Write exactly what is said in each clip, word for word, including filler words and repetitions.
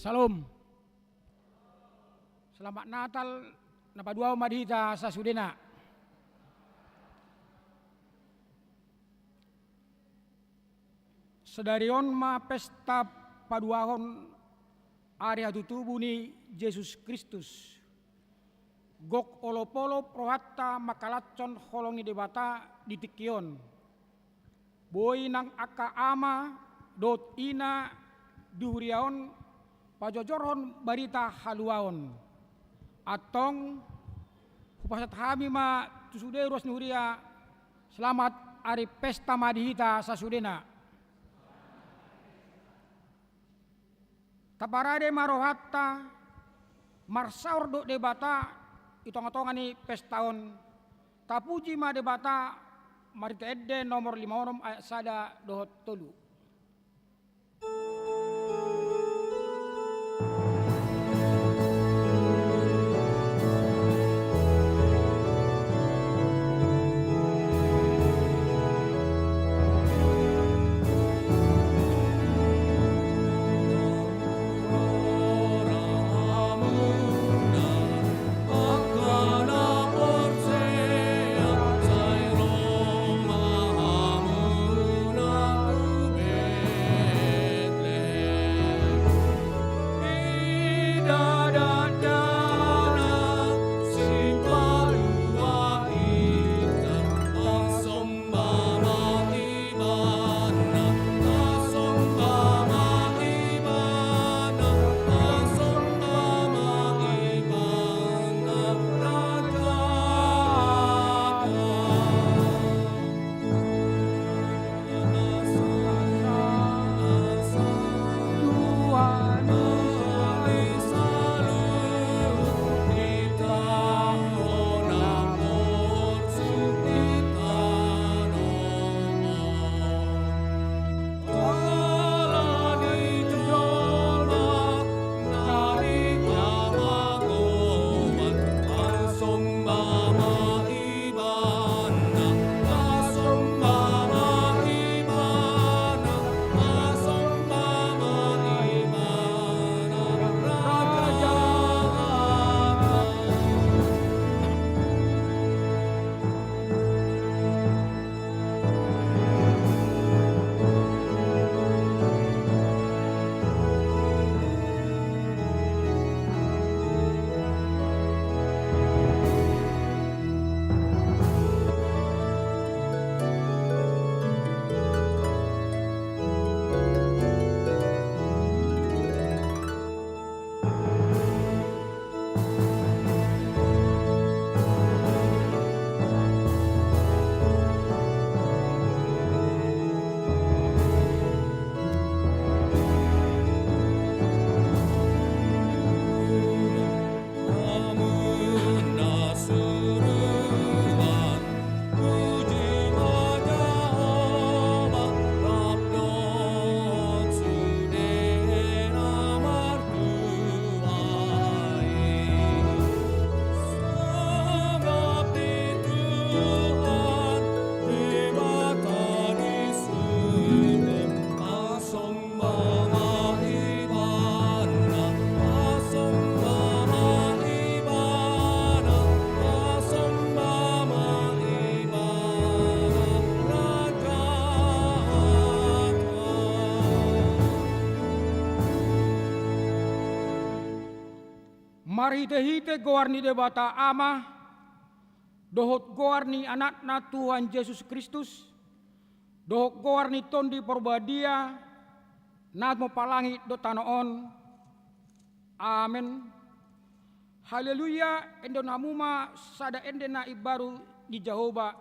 Shalom. Selamat Natal, na paduahon ma di hita sasudena. Sadari on ma pesta paduahon ari hatutubu ni Jesus Kristus. Gok olopolop rohanta mangkalashon holong ni Debata di tingki on. Boi nang angka ama dohot ina di huria on pajojorhon barita haluaon. Antong, hupasahat hami ma tu sude ruas ni huria, selamat ari pesta ma di hita sasudena. Taparade ma rohanta, marsaor dohot Debata di tongatonga ni pesta on. Tapuji ma Debata, marhite ende nomor lima onom ayat sada dohot tolu. Marhitehite goar ni Debata Ama, dohot goar ni Anakna Tuhan Jesus Kristus, dohot goar ni Tondi Porbadia, na mamolai langit dohot tano on. Amen. Haleluya, endehon hamu ma sada ende na imbaru di Jahowa.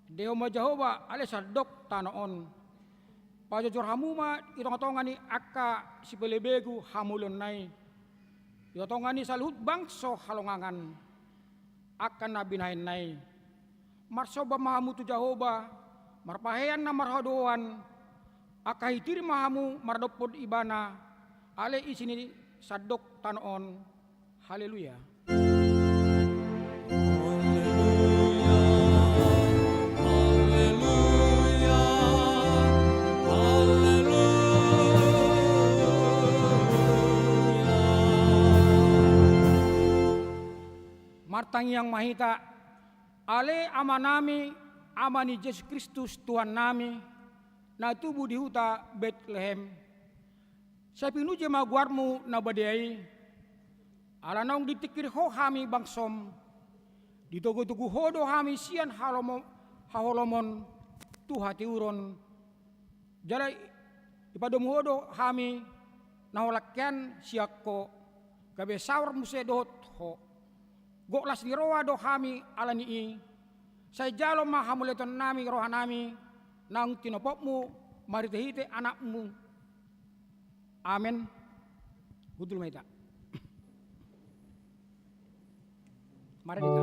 Endehon ma Jahowa, ale sandok tano on. Pajojor hamu ma di tongatonga ni angka sipelebegu hamulionna i. Di tongatonga ni saluhut bangso halongangan angka na binahenna i. Marsomba ma hamu tu Jahowa, marpahean na marhadoan, angka hitiri ma hamu mardophon Ibana, ale isi ni sandok tano on. Haleluya. Tangiang ma hita, ale Amanami, Ama ni Jesus Kristus Tuhannami, na tubu di huta Betlehem. Sai pinuji ma goarmu na badia i, ala naung ditingkiri Ho hami bangsom, ditogutogu Ho do hami sian halomo-, haholomon tu hatiuron, jala ipadomu Ho do hami na holan hian sian Ho, gabe saor muse dohot Ho. Gok las ni roha do hami ala ni i, sai jalo ma hamuliatonnami rohanami naung tinopotmu marhitehite Anakmu. Amen. Hundul ma hita. Mari hita.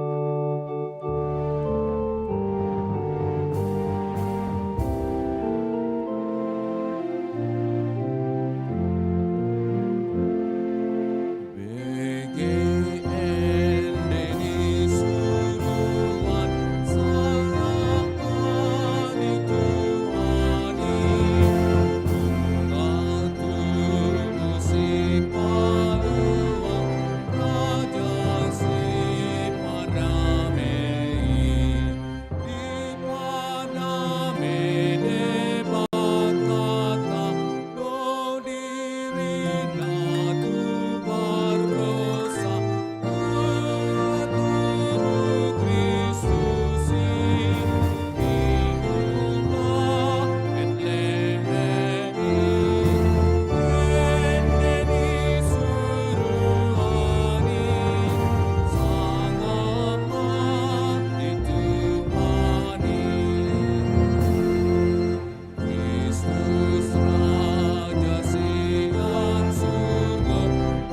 Kristus Raja sian surgo,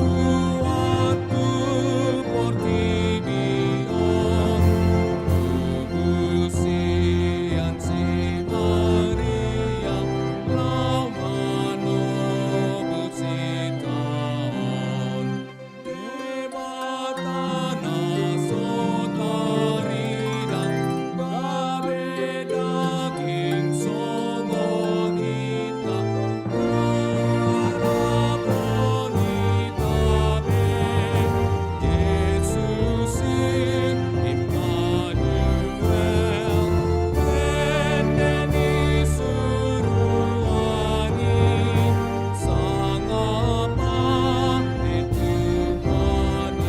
Tuhan tu portibi on, tubu sian si Maria, laho manobus hita on. Debata na so tarida gabe daging songon hita, harapon hita be, Jesus Immanuel, ende ni suruan i, sangapan ni Tuhan i.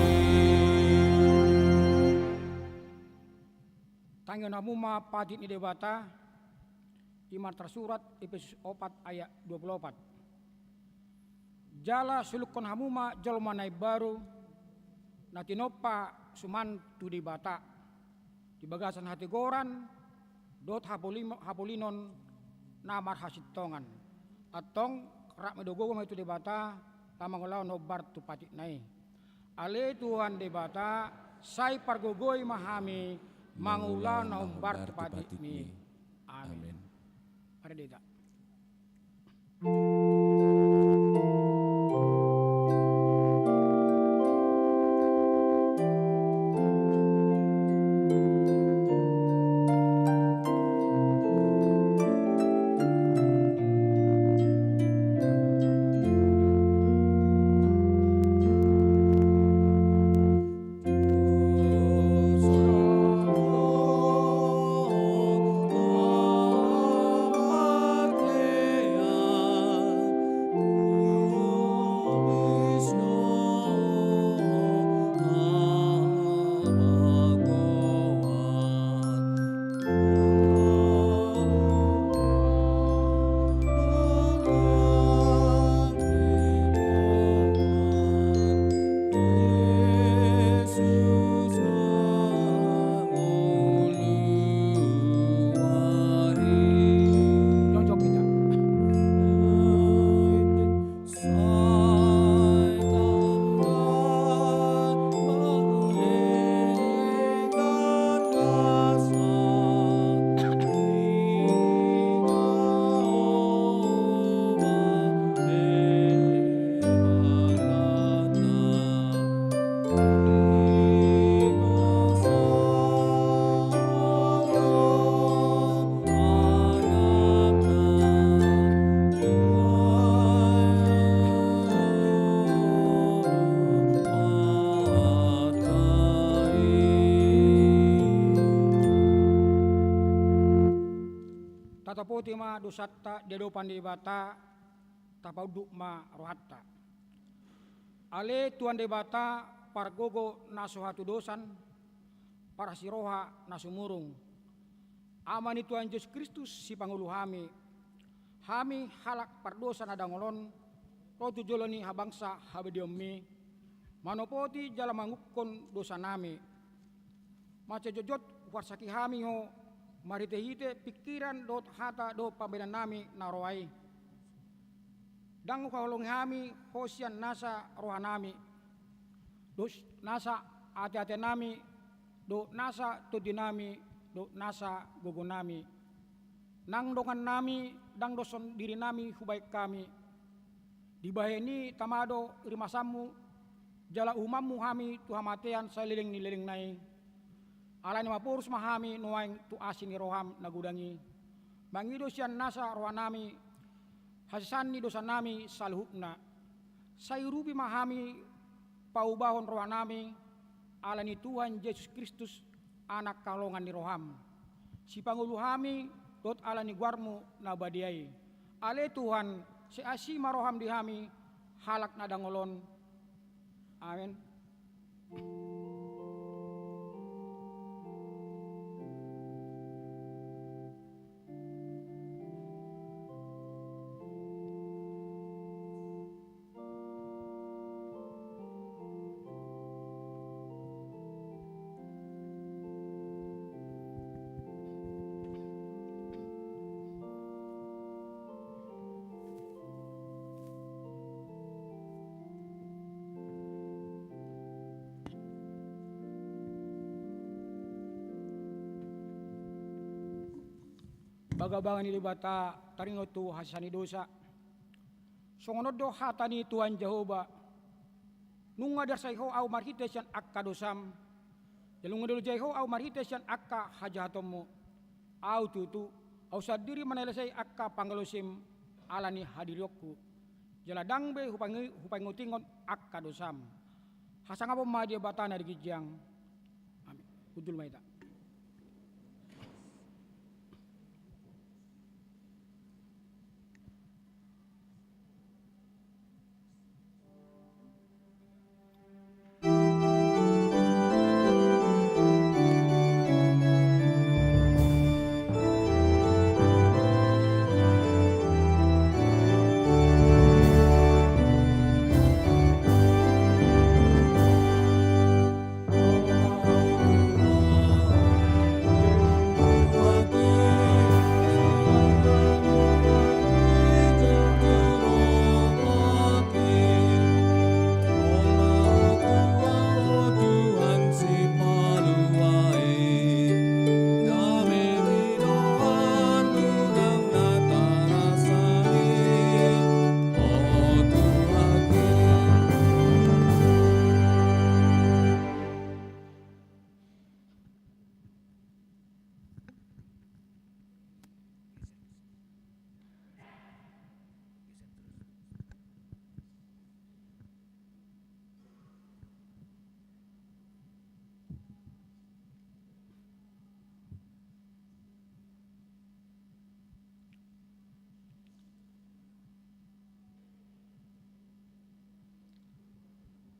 Tangihon hamu ma patik ni Debata, i ma na tarsurat Epesus opat ayat dua pulu opat. Jala sulukkon hamu ma jolma na imbaru, na tinompa suman tu Debata, di bagasan hatigoran dohot hapolim-, hapolinon na marhasintongan. Antong rap ma i do gogo ma i tu Debata, laho mangulahon hombar tu patikna i. Ale Tuhan Debata, sai pargogoi ma hami mangulahon hombar tu patikmi. Amen. Amen. Mari hita. Tatapoti ma dosanta di adopan Debata, tapaunduk ma rohanta. Ale Tuhan Debata, pargogo na so hatudosan, parasiroha na sumurung. Ama ni Tuhan Jesus Kristus, sipangolu hami. Hami halak pardosa na dangol on, ro tu jolo ni habangsa habadiaonmi, manopoti jala manguhuphon dosanami. Mansai jotjot huarsaki hami Ho, marhitehite pingkiran dohot hata dohot pambahenannami na roa i. Ndang huhaholongi hami Ho sian nasa rohanami, dohot nasa ateatenami, dohot nasa tondinami, dohot nasa gogonami. Nang dongannami, ndang doshon dirinami hubahen hami. Dibahen i tama do rimasanmu, jala uhumanmu hami tu hamatean saleleng ni lelengna i. Alani maporus ma hami nuaeng tu asi ni roham na godang i. Mangido sian nasa rohanami hasesaan ni dosanami saluhutna. Sai urupi ma hami paubahon rohanami, ala ni Tuhan Jesus Kristus, Anak haholongan ni roham. Sipangolu hami dohot ala ni goarmu na badia i. Ale Tuhan, sai asi ma roham di hami, halak na dangol on. Amen. Bagabaga ni Debata taringot tu hasesaan ni dosa. Songon on do hata ni Tuhan Jahowa: Nunga diarsai Ho ahu marhite sian angka dosam, jala nunga dilojai Ho ahu marhite sian angka hajahatonmu. Ahu tutu, ahu sandiri manalehon angka pangalosim ala ni hadirionku, jala ndang be hupangi-, hupaingotingot angka dosam. Hasangapon ma Debata na di ginjang. Amen. Hundul ma hita.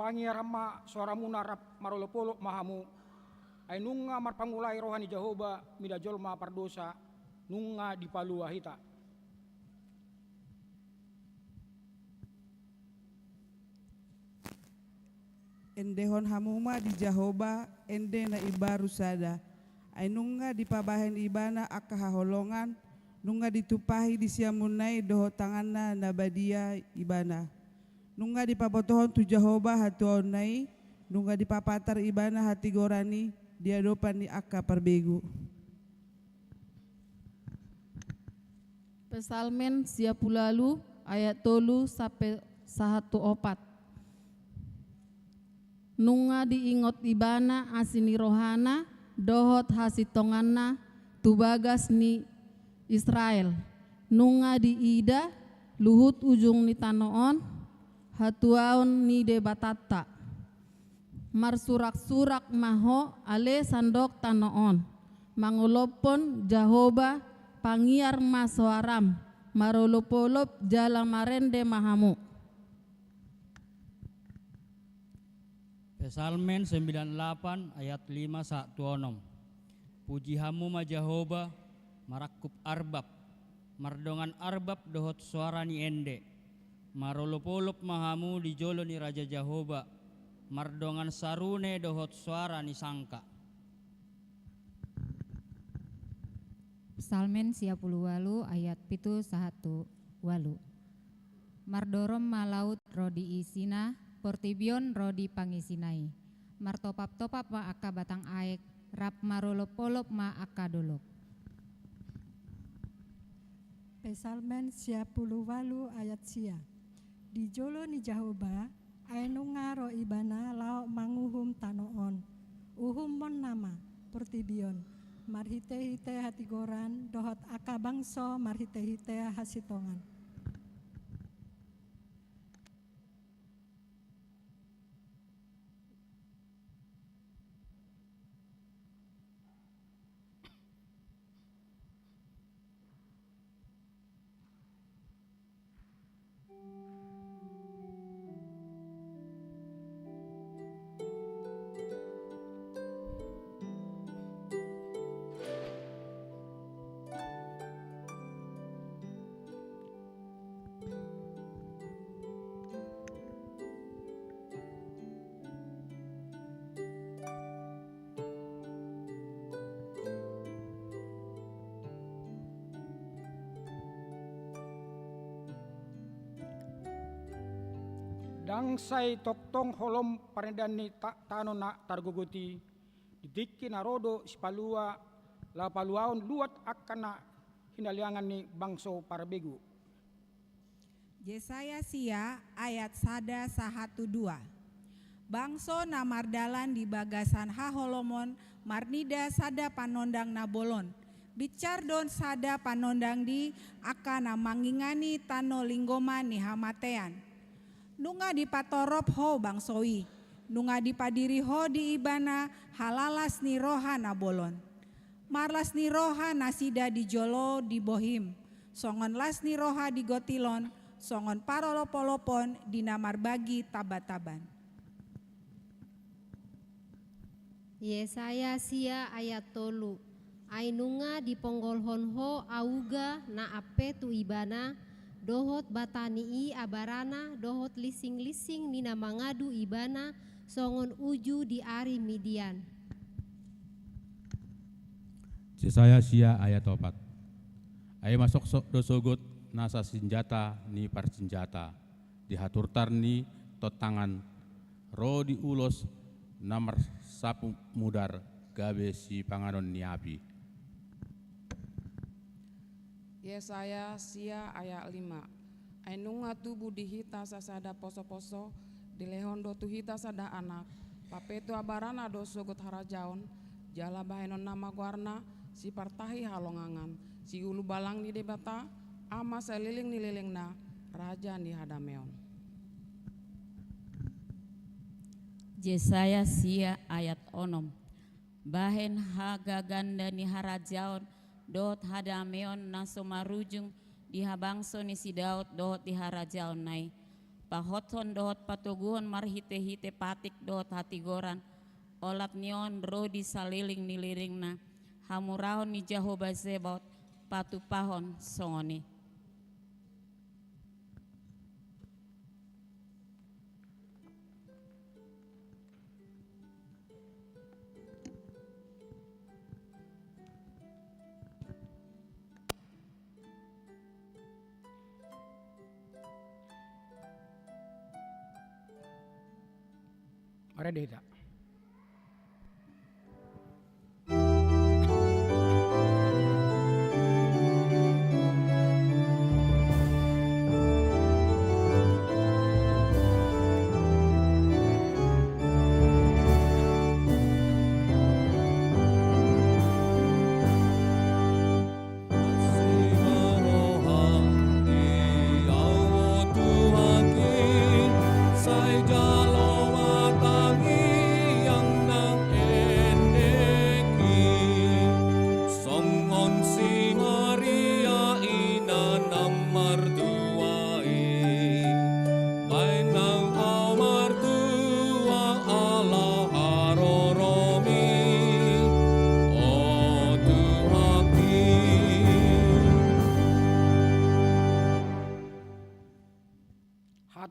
Pangiar ma soaramuna rap marolopolop ma hamu, ai nunga marpangulai roha ni Jahowa mida jolma pardosa, nunga dipalua hita. Endehon hamu ma di Jahowa ende na imbaru sada. Ai nunga dipabahen Ibana angka haholongan, nunga ditumpahi di siamunna i dohot tanganna na badia Ibana. Nunga dipabotohon tu Jahowa hatuaonna i, nunga dipapatar Ibana hatigoran i di adopan ni angka parbegu. Psalmen sia pulu ualu, ayat tolu sampe sahat tu opat. Nunga diingot Ibana asi ni rohana dohot hasintonganna tu bagas ni Israel. Nunga diida luhut ujung ni tano on hatuaon ni Debatanta. Marsuraksurak ma ho, ale sandok tano on, mangolophon Jahowa Pangiar ma soaram, marolopolop jala marende ma hamu. Psalmen sembilan lapan ayat lima sahat tu onom. Puji hamu ma Jahowa, marangkup arbab, mardongan arbab dohot soara ni ende. Marolopolop ma hamu di jolo ni Raja Jahowa, mardongan sarune dohot soara ni sangka. Psalmen sia pulu ualu ayat pitu sahat tu ualu. Mardorong ma laut ro di isina, portibi on ro di pangisina i. Martopaptopap ma angka batang aek, rap marolopolop ma angka dolok. Psalmen sia pulu ualu ayat sia. Di jolo ni Jahowa, ai nunga ro Ibana laho manguhum tano on. Uhumonna ma portibi on, marhitehite hatigoran dohot angka bangso marhitehite hasintongan. Ndang sai tongtong holom parendaan ni ta-, tano na targogot i, di tingki na ro do sipalua, laho paluahon luat angka na hinaleangan ni bangso parbegu. Jesaya sia ayat sada sahat tu dua. Bangso na mardalan di bagasan haholomon marnida sada panondang na bolon. Binsar do sada panondang di angka na mangingani tano linggoman ni hamatean. Nunga dipatorop ho bangso i, nunga dipadiri ho di ibana halalas ni roha na bolon. Marlas ni roha nasida di jolo di bohim, songon las ni roha di gotilon, songon parolopolopon di na marbagi tabataban. Yesaya sia ayat tolu. Ai nunga diponggolhon ho auga na ampe tu ibana, dohot bata ni i abarana, dohot lisinglinsing ni na mangadu ibana, songon uju di ari Midian. Jesaya sia ayat opat. Ai masoksok do sogot nasa sinjata ni parsinjata di haturtar ni tontangan, ro di ulos na marsapu mudar gabe sipanganon ni api. Yesaya sia ayat lima. Ai nunga tubu di hita sasada posoposo, dilehon do tu hita sada anak, papetu abarana do sogot harajaon, jala bahenonna ma goarna, Sipartahi Halongangan, Siulubalang ni Debata, Ama saleleng ni lelengna, Raja ni hadameon. Jesaya sia ayat onom. Bahen hagaganda ni harajaon dohot hadameon na so marujung di habangso ni si Daud dohot di harajaonna i. Pahothon dohot patoguhon marhitehite patik dohot hatigoran, olat ni on ro di saleleng ni lelengna. Hamuraon ni Jahowa Zebaot patupahon songon i. Marende hita.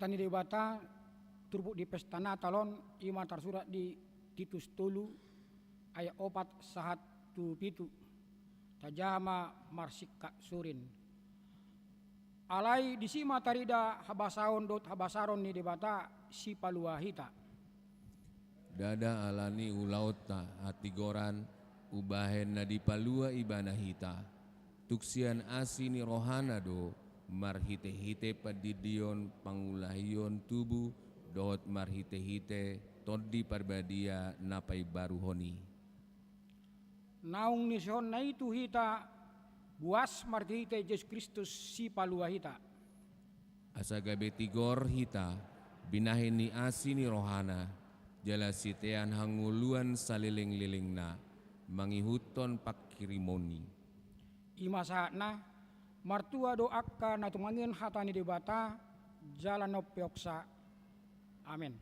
Hata ni Debata turpuk di pesta Natal on, i ma tarsurat di Titus tolu ayat opat sahat tu pitu. Tajaha ma marsingkat surin. Alai disi ma tarida habasaon dohot habasaron ni Debata sipalua hita. Ndada alani ulaonta hatigoran umbahen na dipalua Ibana hita. Tung sian asi ni rohana do, marhitehite pandindion, pangulahion tubu, dohot marhitehite Tondi Parbadia na paimbaruhon i. Naung niusihonna i tu hita, buas marhite Jesus Kristus sipalua hita. Asa gabe tigor hita, binahen ni asi ni rohana, jala sitean hangoluan salelenglelengna, mangihuthon panghirimon i. I ma sahatna, martua do angka na tumangihon hata ni Debata, jala na umpeopsa. Amen.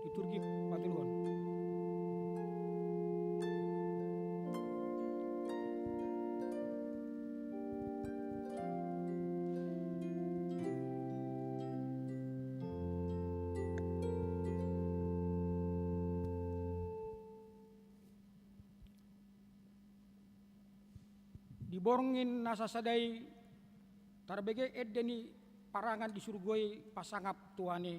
Liturgi patoluhon. Di borngin na sasada i tarbege ende ni parangan di surgo i pasangap Tuhan i.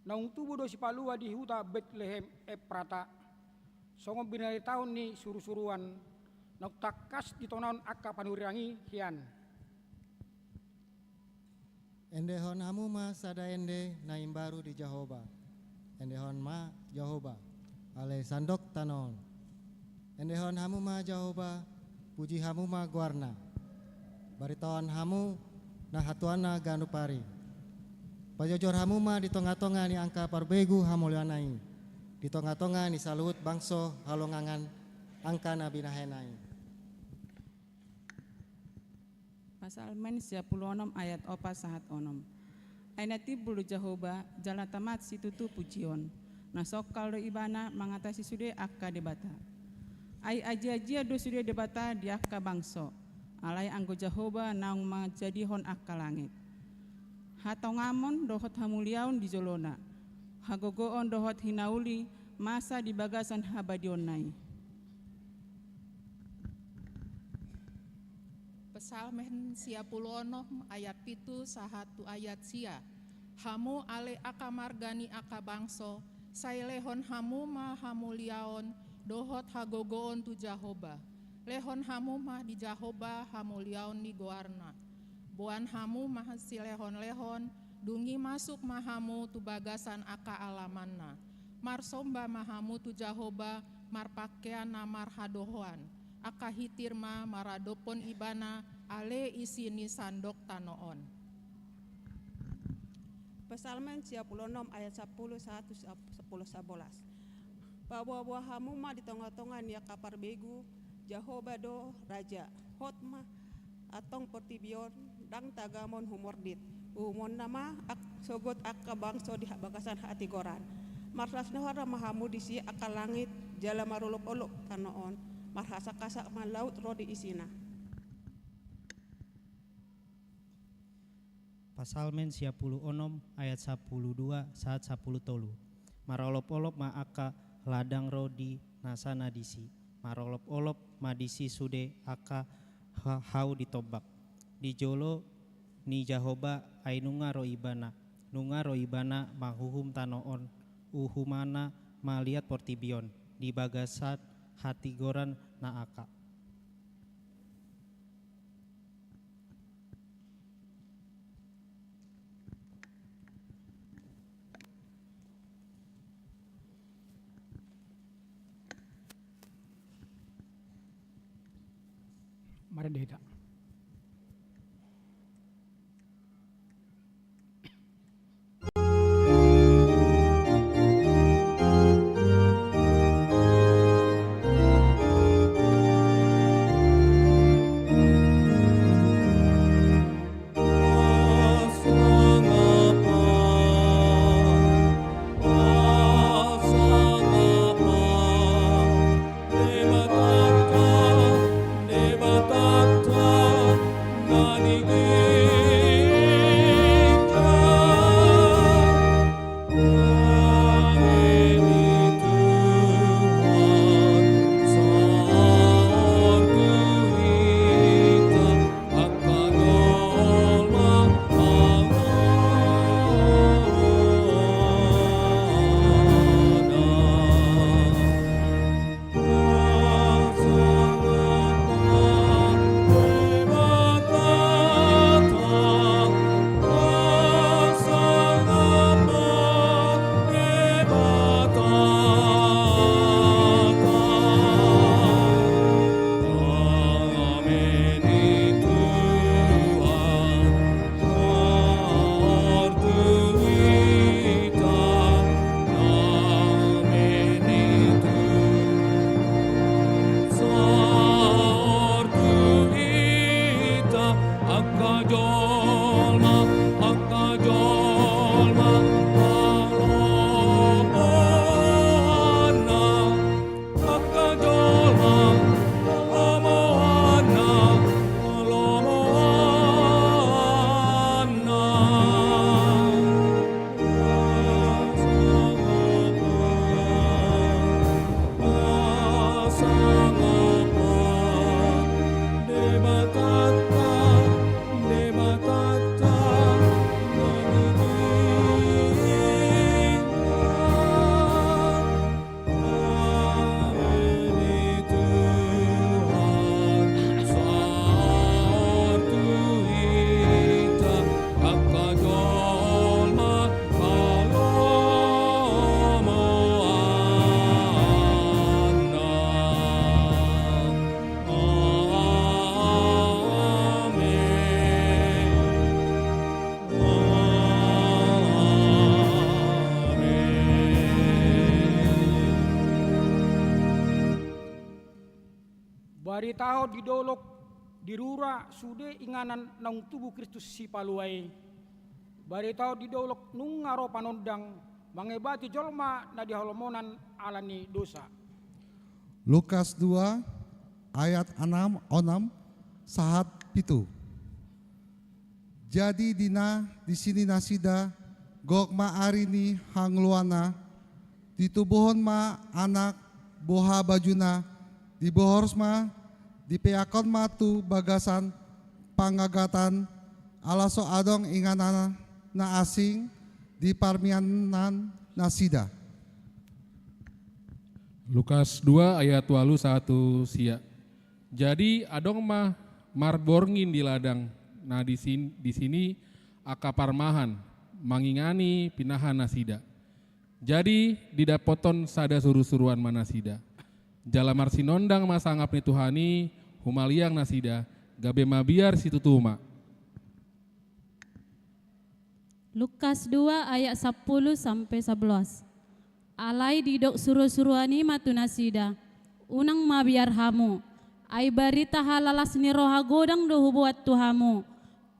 Naung tubu do sipalua di huta Betlehem Efrata, songon binaritahon ni surusuruan, naung tangkas ditonahon angka panurirang i hian. Endehon hamu ma sada ende na imbaru di Jahoba. Endehon ma Jahoba, ale sandok tano on. Endehon hamu ma Jahoba, puji hamu ma goarna. Baritaon hamu na hatuanna ganup ari. Pajojor hamu ma di tongatonga ni angka parbegu hamulionanna i, di tongatonga ni saluhut bangso halongangan angka na binahenna i. Psalmen sia pulu onom ayat opat sahat onom. Ai na timbul do Jahoba, jala tamat situtu pujion. Na songkal do Ibana mangatasi sude angka debata. Ai ajiajian do sude debata di angka bangso. Alai anggo Jahoba naung manjadihon angka langit. Hatongamon dohot hamuliaon di jolona. Hagogoon dohot hinauli masa di bagasan habadiaonna i. Psalmen sia pulu onom ayat pitu sahat tu ayat sia. Hamu ale angka marga ni angka bangso, sai lehon hamu ma hamuliaon dohot hagogoon tu Jahoba. Lehon hamu ma di Jahoba hamuliaon ni goarna. Boan hamu ma silehonlehon, dung i masuk ma hamu tu bagasan angka alamanna. Marsomba ma hamu tu Jahoba marpangkean na marhadohoan. Angka hitir ma maradophon Ibana ale isi ni sandok tano on. Psalmen sia pulu onom ayat sampulu sahat tu sampulu sabolas. Paboaboa hamu ma di tongatonga ni angka parbegu, Jahoba do raja. Hot ma antong portibi on, ndang tagamon humordit. Uhumonna ma sogot angka bangso di bagasan hatigoran. Marlas ni roha ma hamu disi angka langit, jala marolopolop tano on. Marhasakhasak ma laut ro di isina. Psalmen sia pulu onom ayat sampulu dua sahat sampulu tolu. Marolopolop ma angka ladang ro di nasana disi. Marolopolop ma disi sude angka hau di tombak. Di jolo ni Jahoba ai nunga ro Ibana. Nunga ro Ibana manguhum tano on. Uhumonna ma liat portibi on di bagasan hatigoran na angka. Marende hita. Baritahon di dolok, di rura sude inganan naung tubu Kristus Sipalua i. Baritahon di dolok nunga ro panondang, mangebati jolma na di halomonan ala ni dosa. Lukas dua ayat anam, onom sahat pitu. Jadi di na disini nasida, gok ma ari ni hangoluanna, ditubuhon ma anak boha bajuna, dibohor ma, dipeakhon ma tu bagasan panggagatan, ala so adong inganan na asing di parmianan nasida. Lukas dua ayat ualu sahat tu sia. Jadi adong ma marborngin di ladang, na di sin-, di sini angka parmahan, mangingani pinahan nasida. Jadi didapothon sada surusuruan ma nasida. Jala marsinondang ma sangap ni Tuhan i humaliang nasida, gabe mabiar situtu ma. Lukas dua ayat sampulu sampe sabolas. Alai didok surusuruan i ma tu nasida, unang mabiar hamu, ai barita halalas ni roha godang do huboan tu hamu,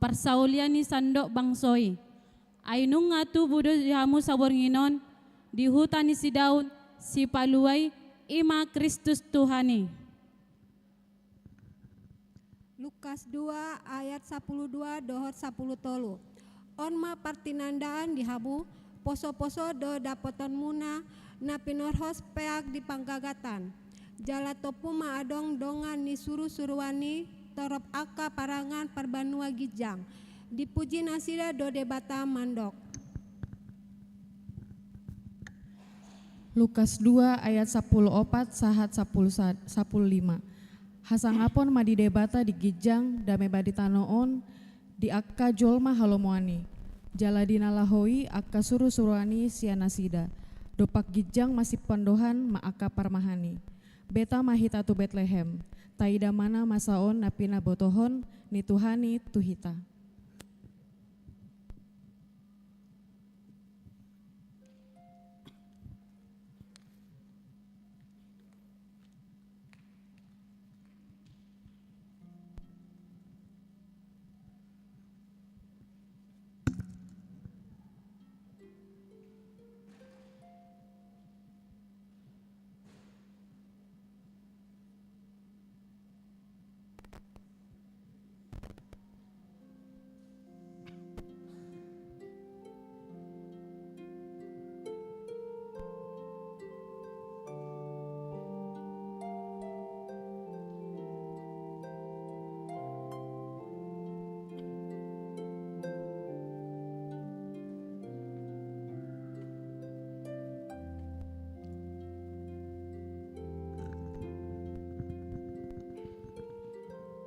parsaulian ni sandok bangso i. Ai nunga tubu do di hamu saborngin on, di huta ni si Daud, Sipalua i, i ma Kristus Tuhan i. Lukas dua ayat sampulu dua dohot sampulu tolu. On ma partinandaan di hamu, poso-poso do dapotonmuna na pinorhos peak di panggagatan. Jala tompu ma adong dongan ni surusuruan i torop angka parangan parbanua ginjang. Dipuji nasida do Debata mandok. Lukas dua ayat sampulu opat sahat sampulu sa-, sampulu lima. Hasangapon ma di Debata di ginjang, dame ma di tano on, di angka jolma halomoan i. Jala di na laho i angka surusuruan i sian nasida. Dompak ginjang ma sipandohan ma angka parmahan i. Beta ma hita tu Betlehem. Taida ma na masa on na pinabotohon ni Tuhan i tu hita.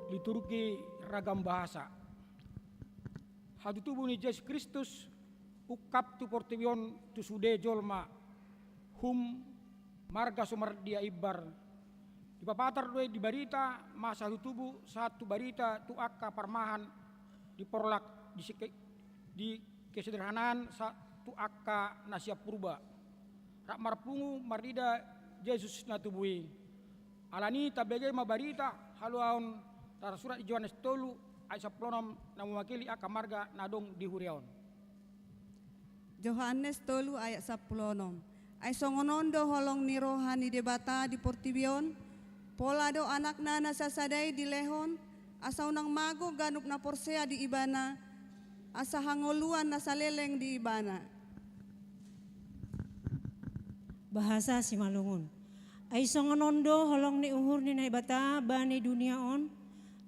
Liturgi ragam bahasa. Hatutubu ni Jesus Kristus ungkap tu portibi on tu sude jolma, hum marga so mardia imbar. Dipapatar do i di barita masa hatutubu sahat tu barita tu angka parmahan di porlak di sike-, di kesederhanaan sahat tu angka na sian purba. Rap marpungu marnida Jesus na tubu i. Alani i tabege ma barita haluaon tarsurat di Johannes tolu ayat sampulu onom na mewakili angka marga na adong di huria on. Johannes tolu ayat sampulu onom. Ai songon on do holong ni roha ni Debata di portibi on, pola do Anakna na sasada i dilehon, asa unang mago ganup na porsea di Ibana, asa hangoluan na saleleng di Ibana. Bahasa Simalungun. Ai songon on do holong ni uhur ni Naibata bani dunia on,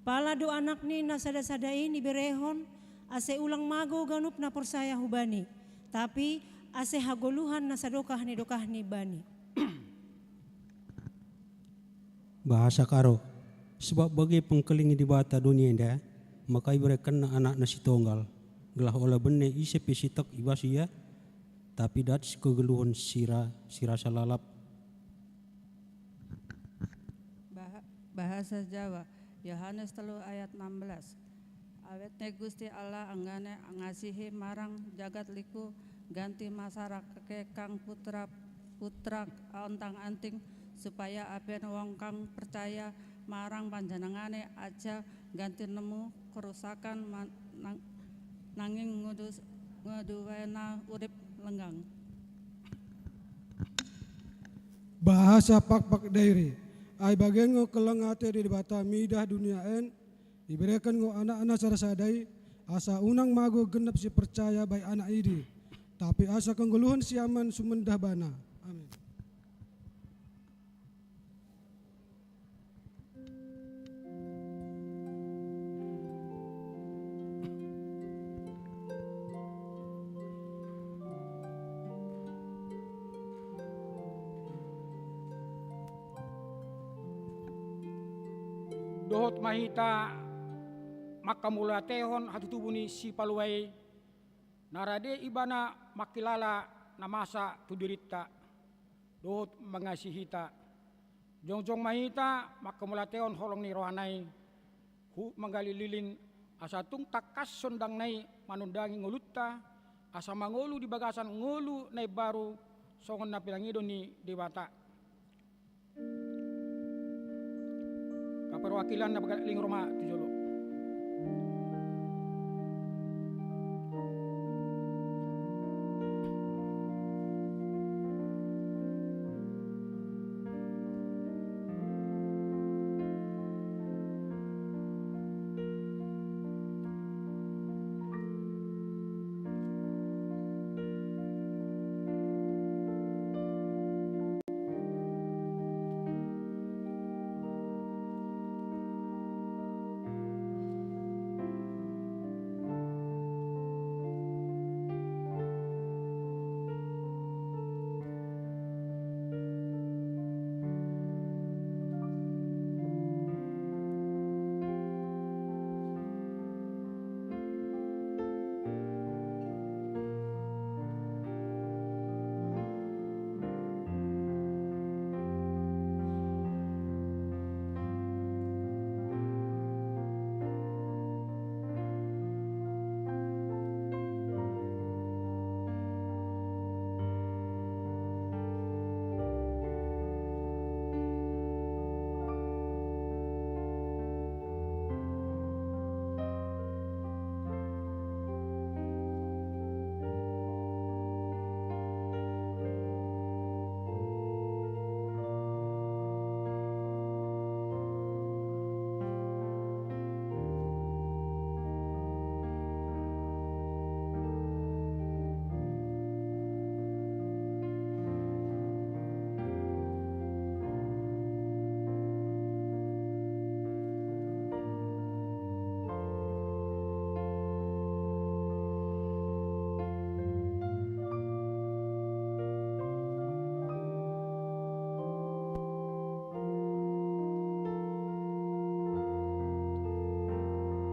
pala do Anakni na sadasada i diberehon, ase ulang mago ganup na porsea hu Bani, tapi ase hagoluhan na sadokah ni dokahni Bani. Bahasa Karo. Sebab bage pengkelengi Debata dunia enda, maka iberehon Anakna sitonggal, gelah ola benne ise pe sitok ibas Ia, tapi dat sikogoluhon sira, sirasa lalap. Baha-, bahasa Jawa, Yohanes telu ayat enam belas. Awetna Gusti Allah anggane ngasihi marang jagat liku, ganti ma sara kekang putra, putra ontang anting, supaya ape na hongkang percaya marang panjenengan i asa ganti nemu kerusakan ma-, nang-, nanging ngudu-, nguduena urip lenggang. Bahasa Pakpak Dairi. Ai bagen do keleng ate di Debata midah dunia en, ibereken do Anakna sada-sada i, asa unang mago genap sipercaya bahen Anak i di, tapi asa hangoluan siaman sumendah Bana. Amin. Dohot ma hita manghamauliatehon hatutubu ni Sipalua i, na rade Ibana mangkilala na masa tu dirinta dohot mangasihi hita. Jongjong ma hita manghamauliatehon holong ni rohana i, huhut manggali lilin, asa tung tangkas sondangna i manondangi ngolunta, asa mangolu di bagasan ngolu na imbaru songon na pinangido ni Debata. Kaperwakilan na pagalinggo ro ma tu jolo.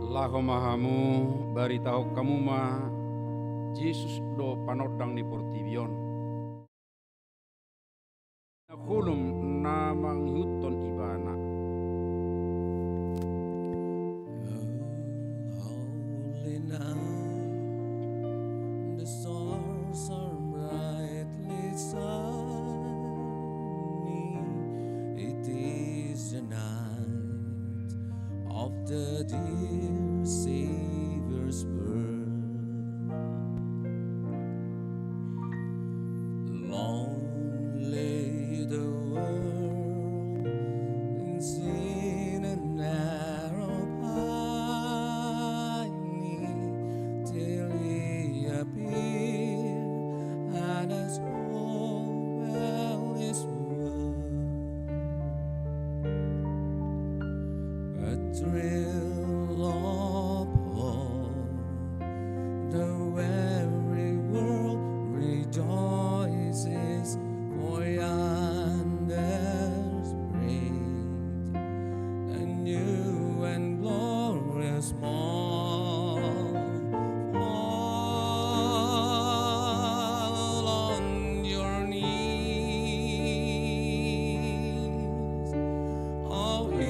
Laho ma hamu, baritahon hamu ma, Jesus do panondang ni portibi on. Na holom na mangihuthon Ibana. Holy night, the stars are brightly shining. It is the night of the dear Savior's birth. Lonely the world in sin and narrow pining, till he appear and his hope held his world. A thrill of hope, the very world rejoices, for yonder breaks a new and glorious morn. Fall on your knees. Oh, hear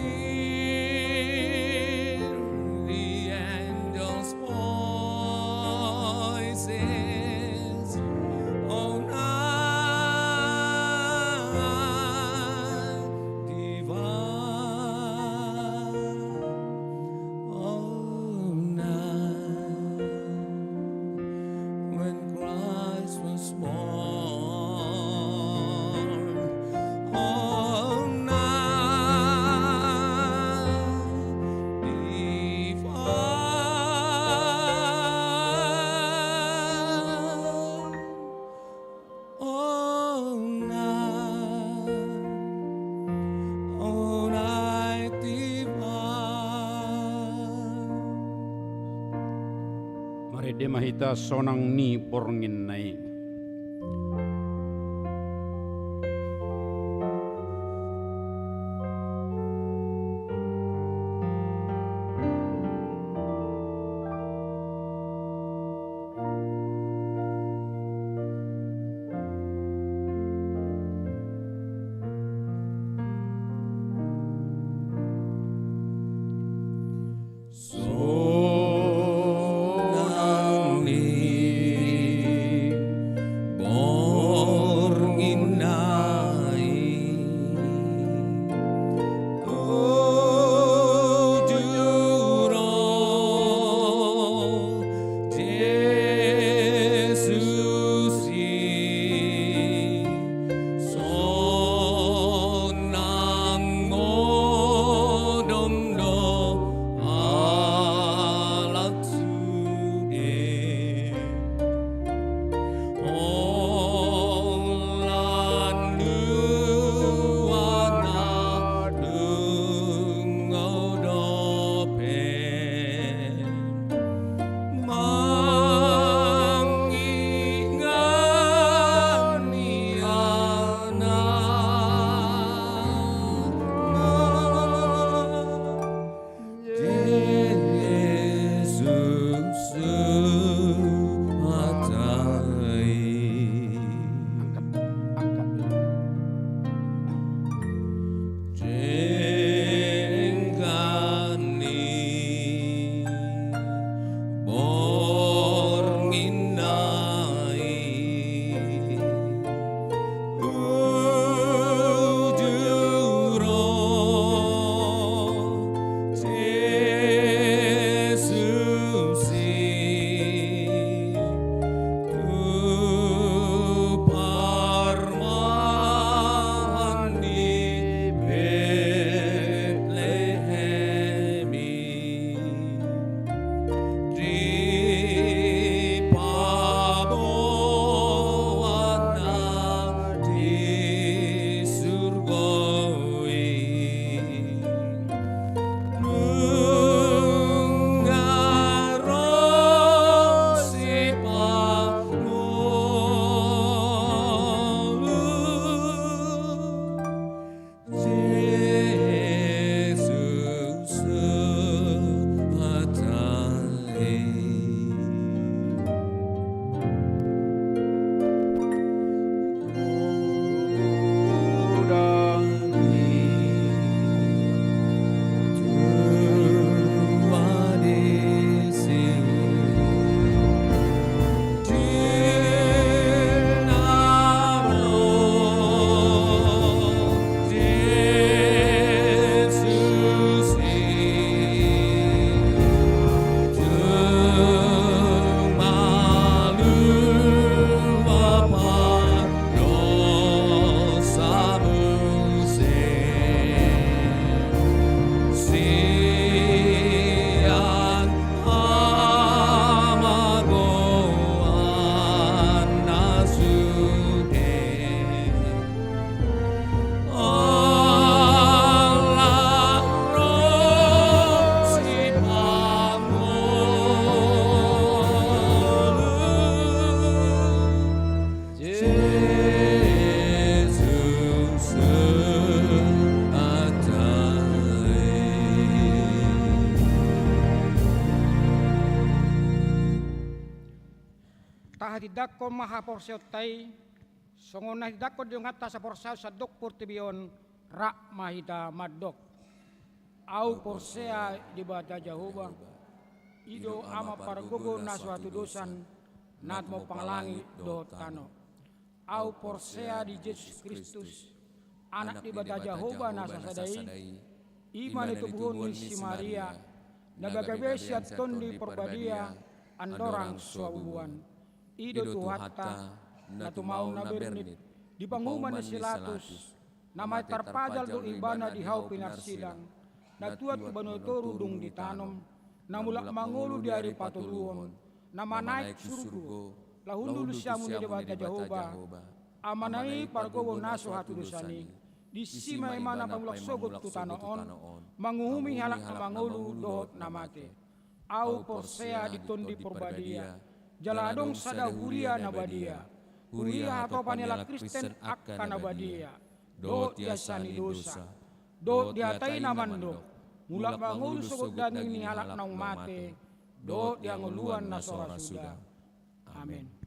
Ende ma hita sonang ni borngin na i. Sonang ni borngin na i. Uju ro Jesus i, sonang modom do halak sude. Holan nuaeng na dung dope mangingani anakna. Jesus Tuhan. Denggan ni borngin na i. Uju ro Jesus i, tu parmahan di Betlehem i. Dipaboa nang di surgo i. Nunga ro sipangolu. Jesus Tuhan. Jesus Tuhan. Tahatindangkon ma haporseaonta i, songon na tinindangkon ni donganta saporseaon sandok portibi on, rap ma hita mandok. Ahu porsea di Debata Jahowa, i do Ama pargogo na so hatudosan, na tumompa langit dohot tano. Ahu porsea di Jesus Kristus, Anak ni Debata Jahowa na sasada i, i ma na tinodohon ni si Maria, na gabe sian Tondi Parbadia, andorang so habubuhan. I do Tuhanta, na tumau na bernit, di panguhuman ni si Latus, na mate tarpajal do Ibana di hau pinarsilang, na tuat tu banua toru dung ditanom, na mulak mangolu di ari patoluhon, na manaek tu surgo, laho hundul tu siamun ni Debata Jahowa, Amana i pargogo na so hatudosan i. Disi ma Ibana paimulak sogot tu tano on, manguhumi halak na mangolu dohot na mate. Ahu porsea di Tondi Parbadia, jala adong sada huria na badia, huria hatopan ni halak Kristen angka na badia, dohot di hasesaan ni dosa, dohot di hata i na mandok, mulak ma ngolu sogot daging ni halak naung mate, dohot di hangoluan na so ra suda. Amen.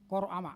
Kor ama.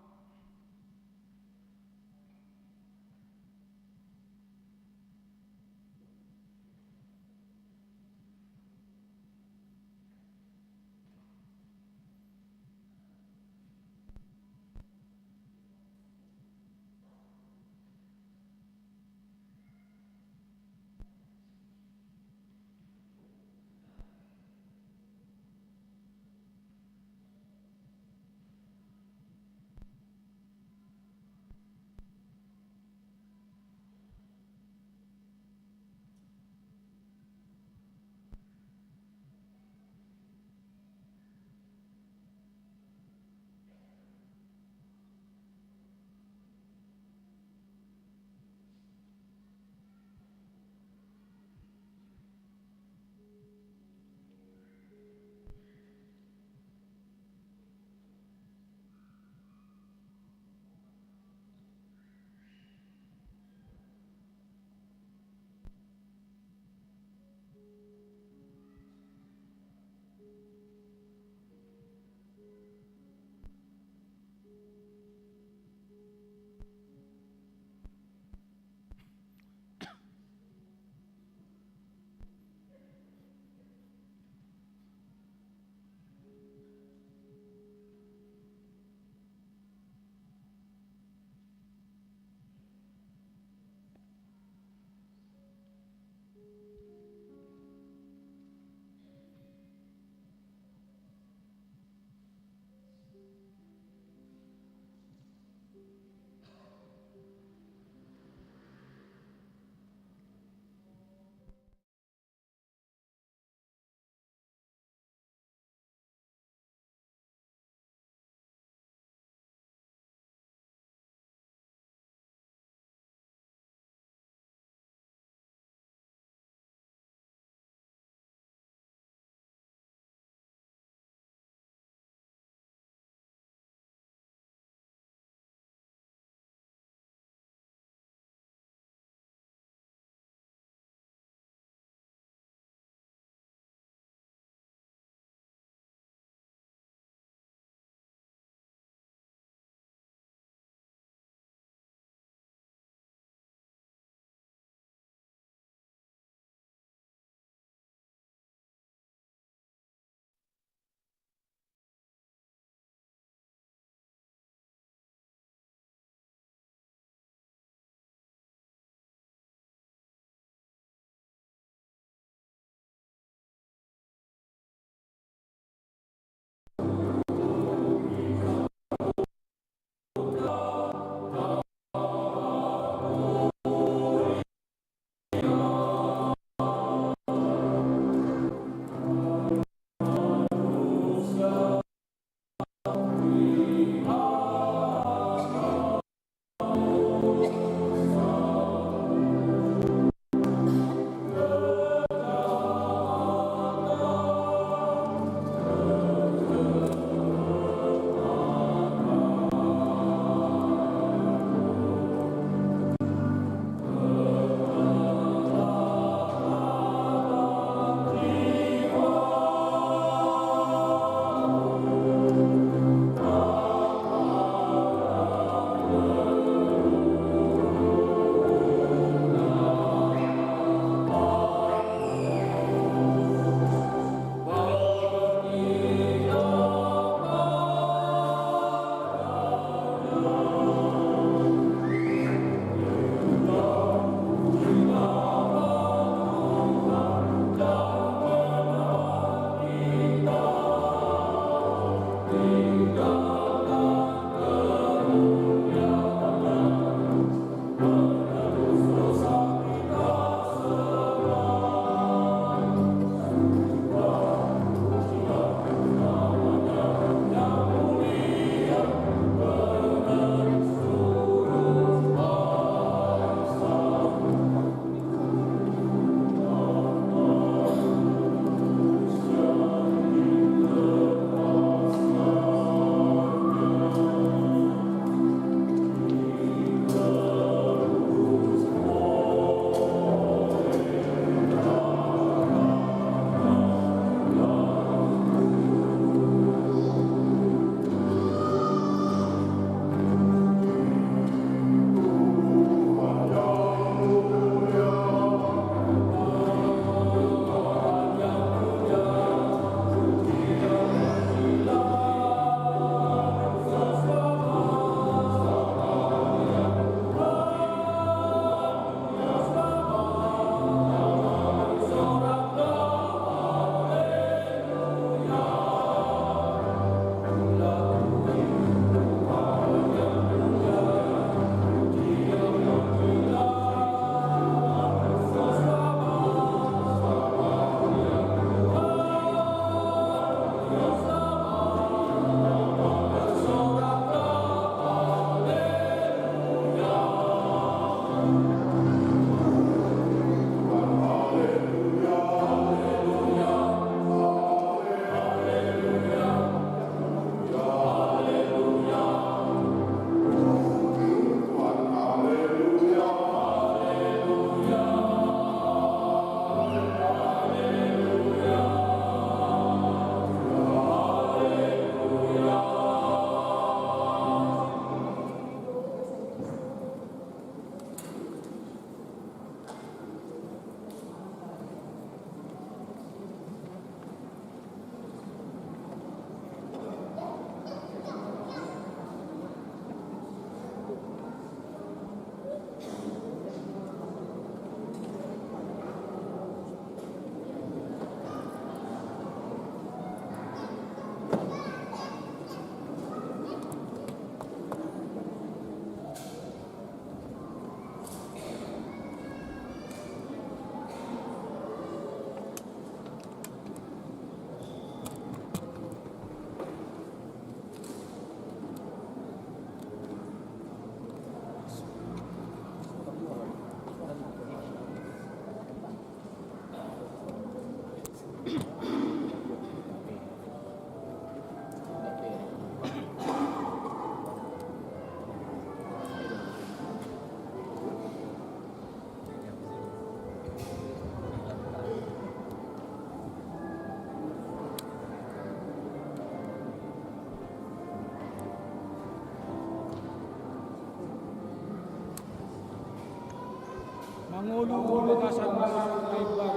Mangolu di bagasan ni na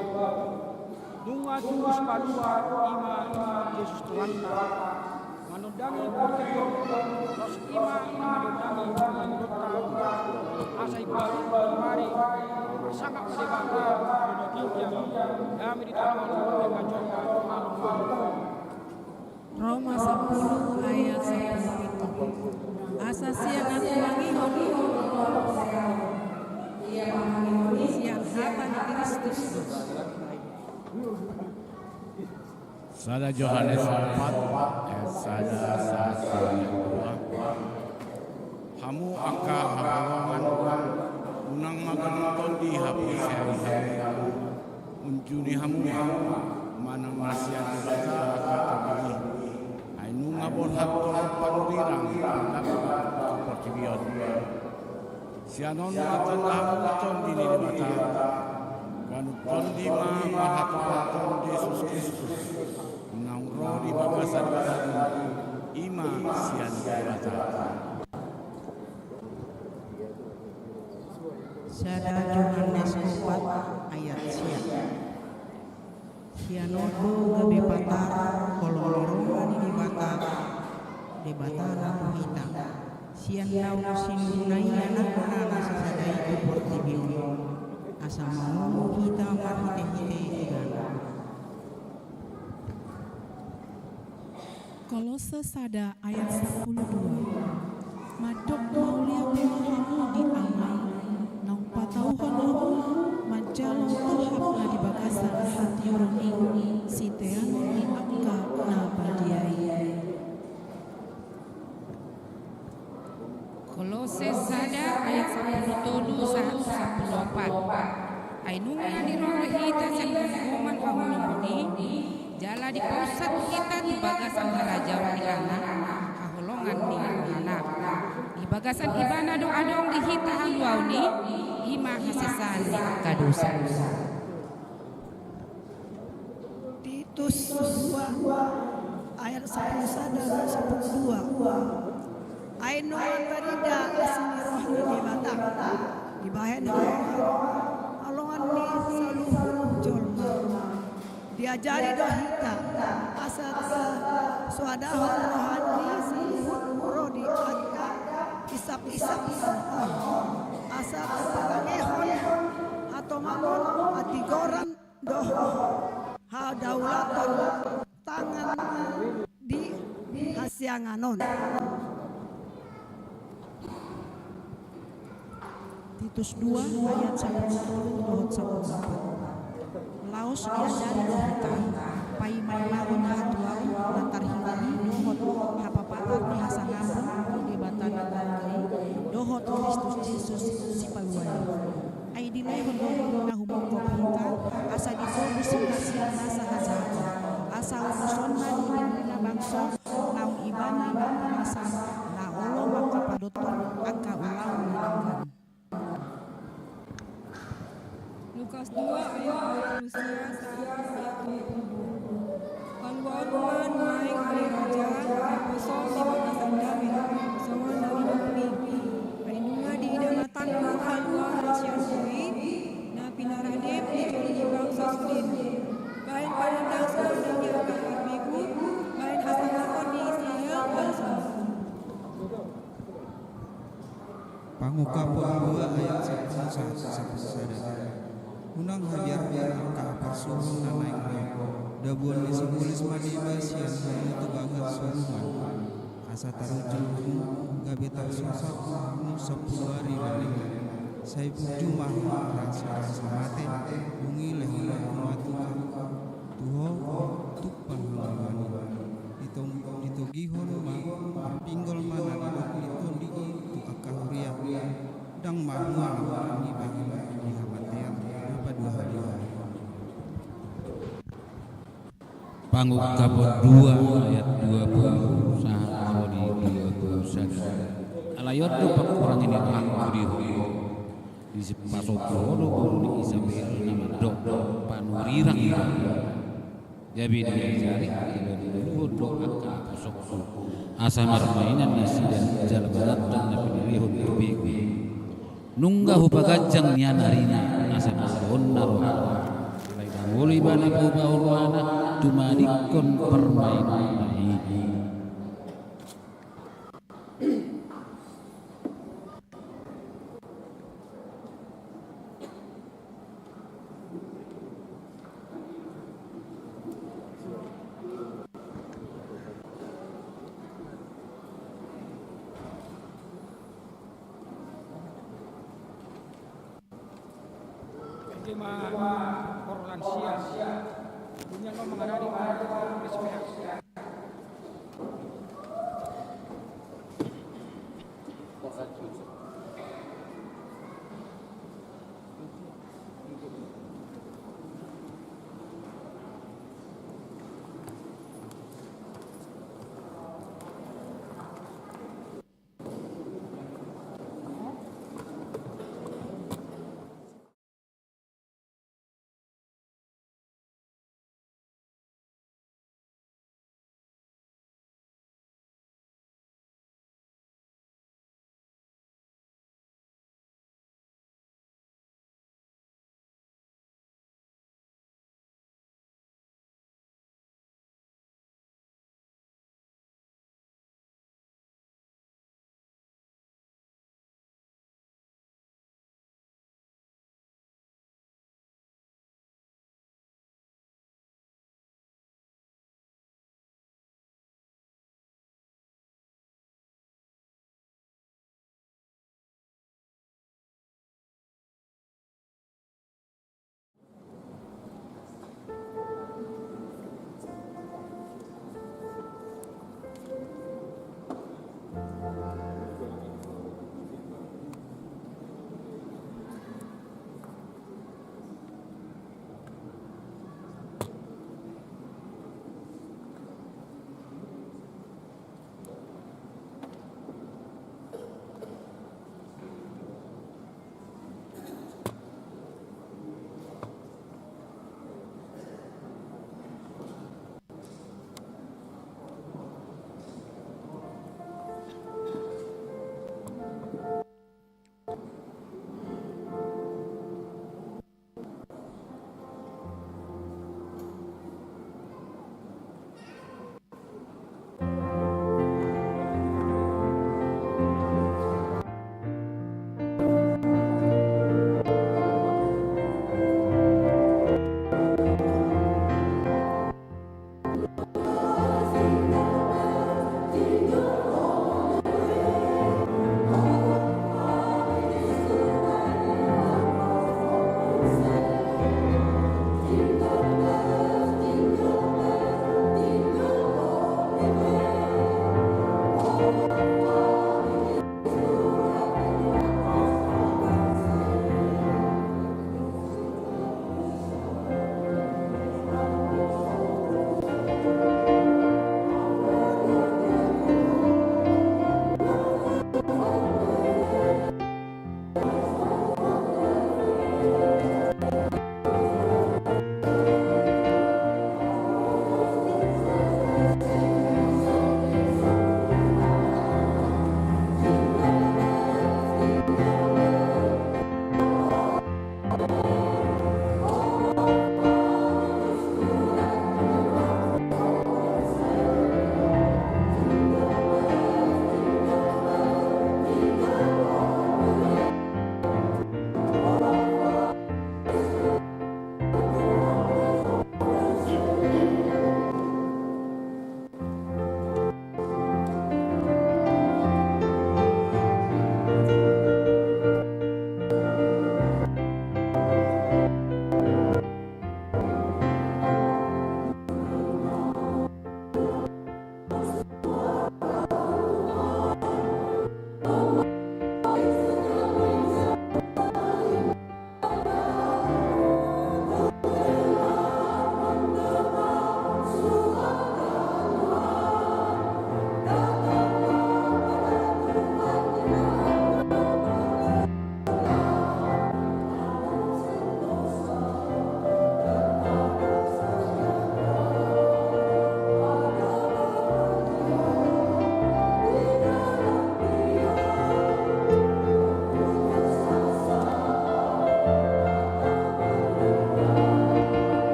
imbaru. Nunga tulus palua i ma Tuhan Jesus Tuhanta. Manondangi portibi on, laos i ma na manondangi parngoluonta. Asa imbaru i ma ari, marsangap ma Debata di na ginjang, dame di tonga ni parngoluonta. Roma sampulu ayat sampulu pitu. Asa sian na tumangihon i, sian hata ni Kristus. Sada Johannes opat, ayat sada sahat sian ayat dua. Hamu angka haholongan, unang ma ganup tondi haporseaon i. Unjuni hamu ma manang na sian Debata angka tondi i. Ai nunga borhat panurirang na tu portibi on. Sian on ma tanda hamu tondi ni Debata. Ganup tondi ma marhatoraton Jesus Kristus, naung ro di bagasan Debata, i ma sian Debata. Sada Johannes opat ayat sia. Sian on do gabe patar holong ni roha ni Debata, Debata na tu hita, sian naung sinuruna i Anakna na sasada i tu portibi on, asa mangolu hita marhitehite Ibana. Kolose sada ayat sampulu dua. Mandok mauliate ma hamu di Ama i, naung patauhon hamu manjalo tohap na di bagasan hatiuron i, siteanon ni angka na badia i. Kolose sada ayat sampulu tolu sahat sampulu opat. Ai nunga diroha hita sian goman haholomon i, jala dipausat hita tu bagasan harajaon ni Anakna, haholongan ni rohana. Di bagasan Ibana do adong di hita haluaon i, i ma hasesaan ni angka dosa. Titus dua ayat sampulu sada sahat sampulu dua. Ai nunga tarida asi ni roha ni Debata dibahen haholongan ni saluhut jolma. Diajari do hita asa tasoadahon roha ni saluhut ro di angka isap-isap on, asa tapatangihon hatomangon, hatigoran dohot hadaulaton tangan di hasiangan on. Titus dua ayat sampulu tolu dohot sampulu opat. Laos diajari do hita paima i laho hatuaon na tarhilala i dohot hapapatar ni hasangapon ni Debata na balga i dohot Kristus Jesus Sipalua i. Ai dilehon do na humongkop hita asa ditobus hita sian nasa hajahaton, asa uruson ma di na bangso naung Ibana manguasai, na olo mangkapadothon angka ulaon na denggan. Lukas dua ayat dua pulu sia sahat dua pulu dua. Paluaon ma nuaeng ale raja, naposo di bagasan dame, songon na nidokmi. Ai nunga diida matangku haluaon na sian Ho i, na pinarade di jolo ni bangso sude. Bahen panandangsa di angka harbegu, bahen hasangapon di Israel bangso. Pangungkapon dua ayat sampulu sahat sampulu sada. Unang habiarhon angka haparsuhon na naeng ro. Dabuan ni sibolis ma deba sian hamu tu bagas surungan, asa tarunjung hamu gabe tarsosak hamu sampulu ari na naeng ro. Sai burju ma hamu rasa-rasa mate, dung i lehononku ma tu ho tumpak haluaon i. Ditong-, ditogihon ma marpinggol ma na nidok ni tondi i tu angka huria. Ndang mahua na manang i bahen di hamatean na paduahalihon. Pangungkapon dua ayat dua pulu sahat ro di dua pulu sada. Alai on do pangkurangi ni rohangku di ho. Dipasombu ho do boru ni Isabel na mandok panurirang i. Gabe diajari, dilehon do angka naposongku asa marmainan nasida jala manonton na pinilehon di begu. Nunga hupaganjang nian arina asa mandaonna rohana. Alai ndang olo ibana paubahon rohana tumadingkon parmainanna i. Ende ma horong lansia. Dunia lo manganari.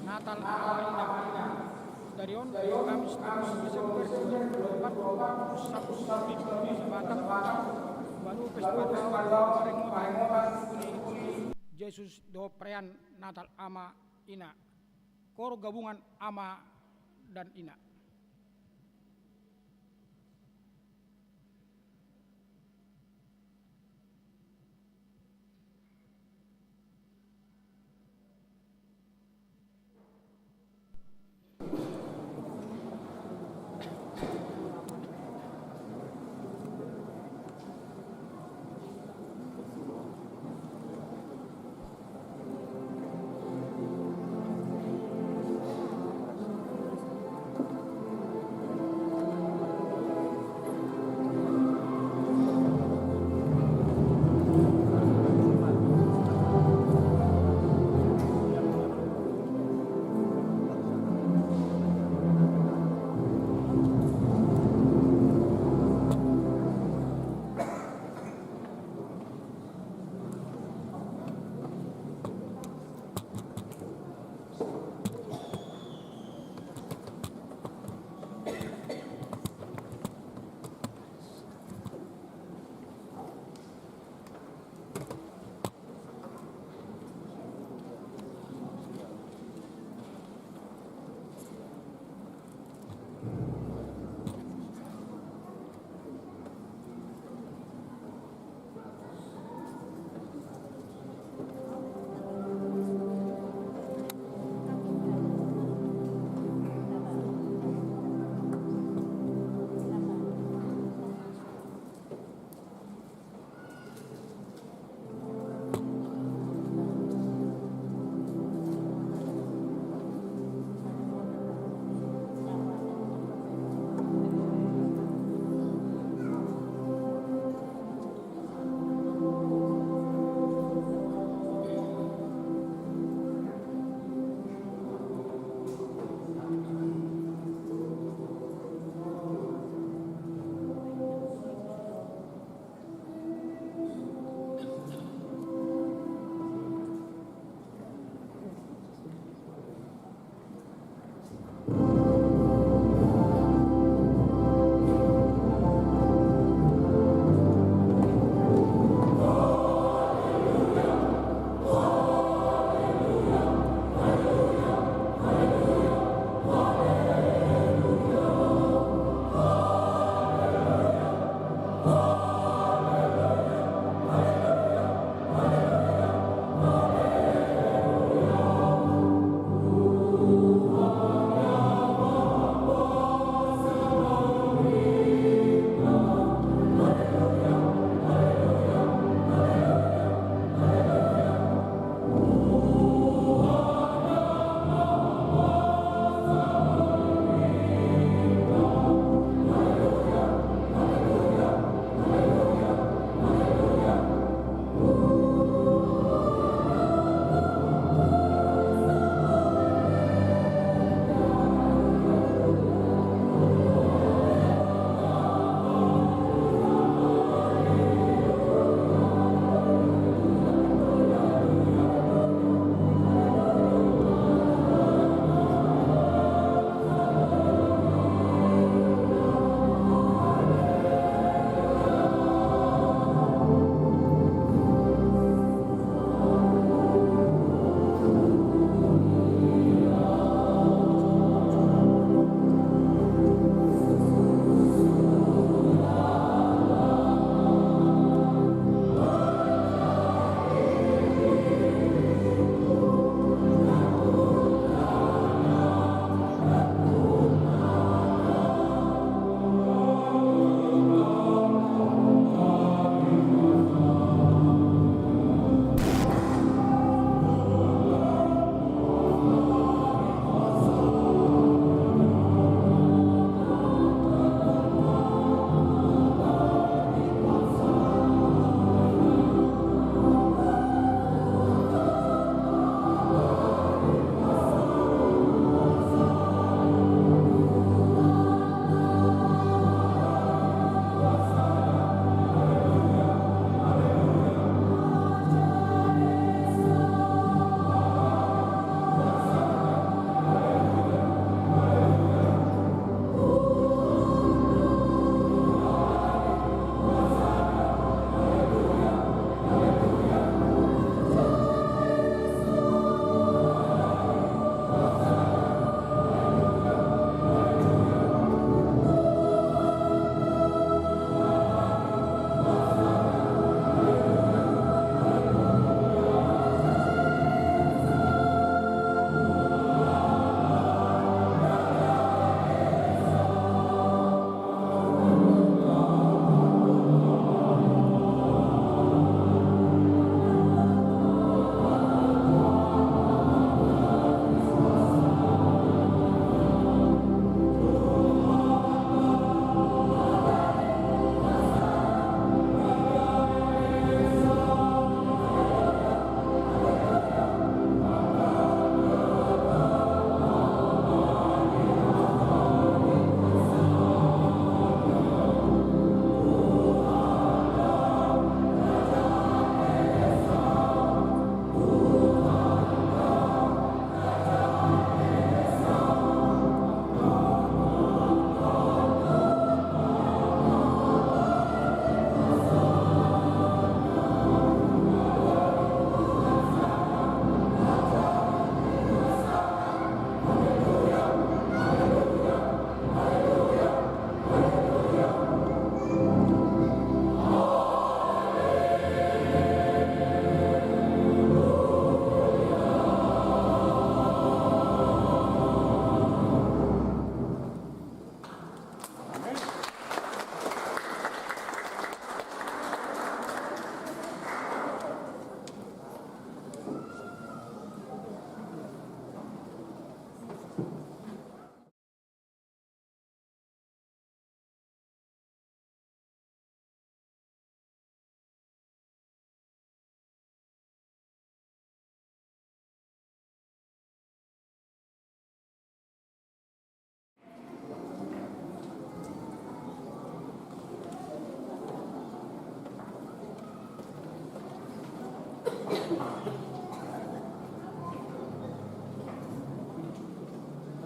Natal Ama Ina. Sadari on Kamis, Desember dua ribu dua puluh empat, Sabtu, Sabtu, Sabtu, Sabtu, baru festival parengotan Jesus dohot perayaan Natal Ama Ina. Kor gabungan Ama dan Ina.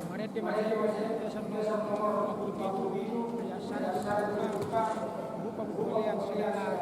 Marende ma di bagasan nomor dua pulu pitu, ayat sada sampe dua pulu empat, berupa pembulian segala.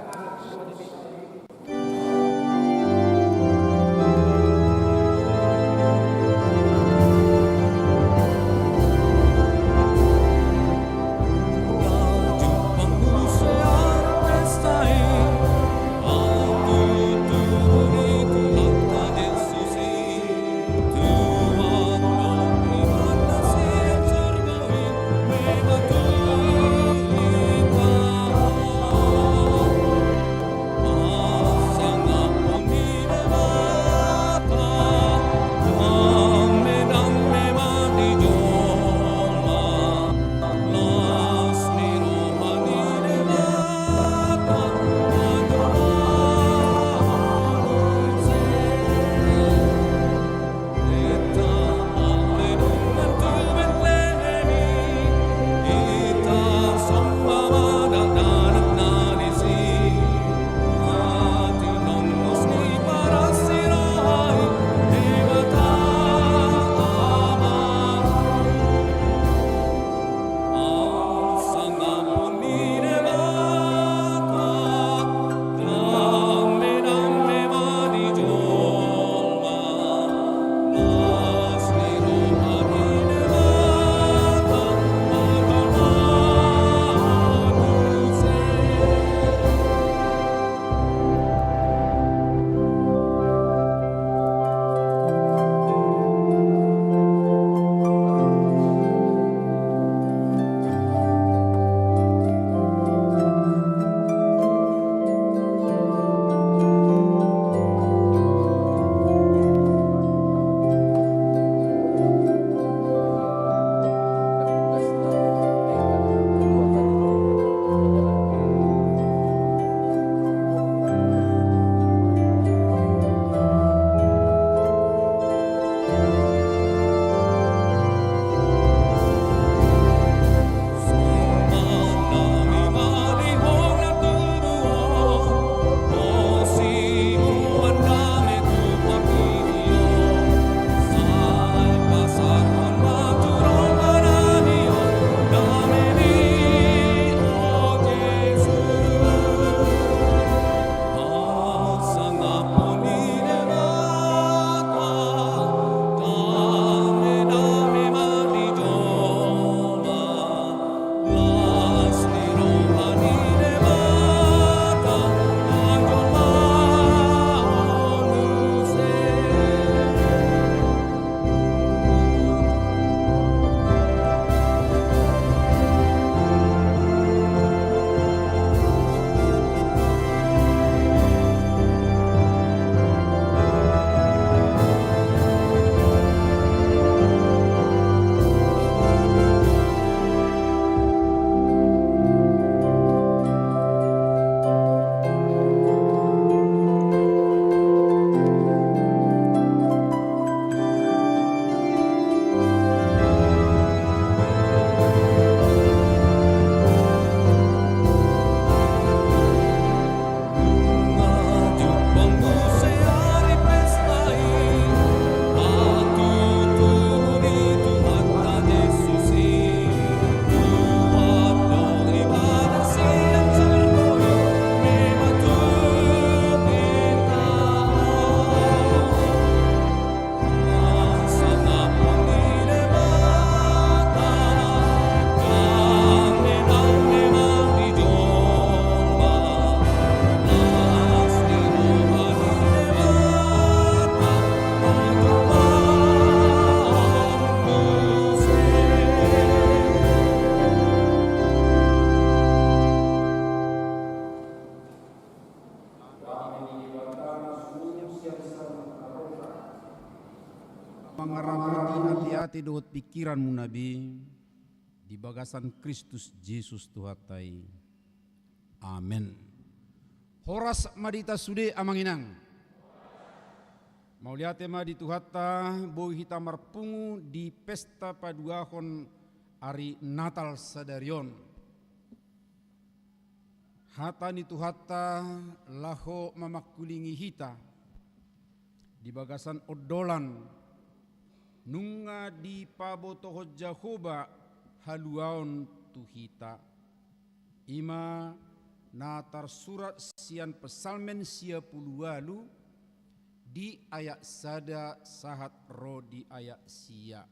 Mangaramoti ateate dohot pingkiranmuna be di bagasan Kristus Jesus Tuhanta i. Amen. Horas ma di hita sude, amang inang. Mauliate ma di Tuhanta, boi hita marpungu di pesta paduahon ari Natal sadari on. Hata ni Tuhanta laho mamangkulingi hita di bagasan ondolan, nunga dipabotohon Jahowa haluaon tu hita. I ma na tarsurat sian Psalmen sia pulu ualu di ayat sada sahat ro di ayat sia.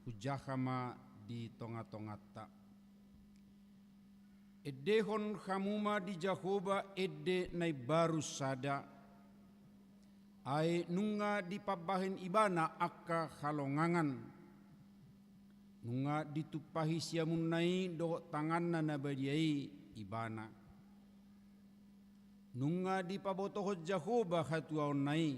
Hujaha ma di tonga-tonganta. Endehon hamu ma di Jahowa ende na imbaru sada, ai nunga dipambahen Ibana angka halongangan. Nunga ditumpahi siamunna i dohot tanganna na badia i Ibana. Nunga dipabotohon Jahowa hatuaonna i.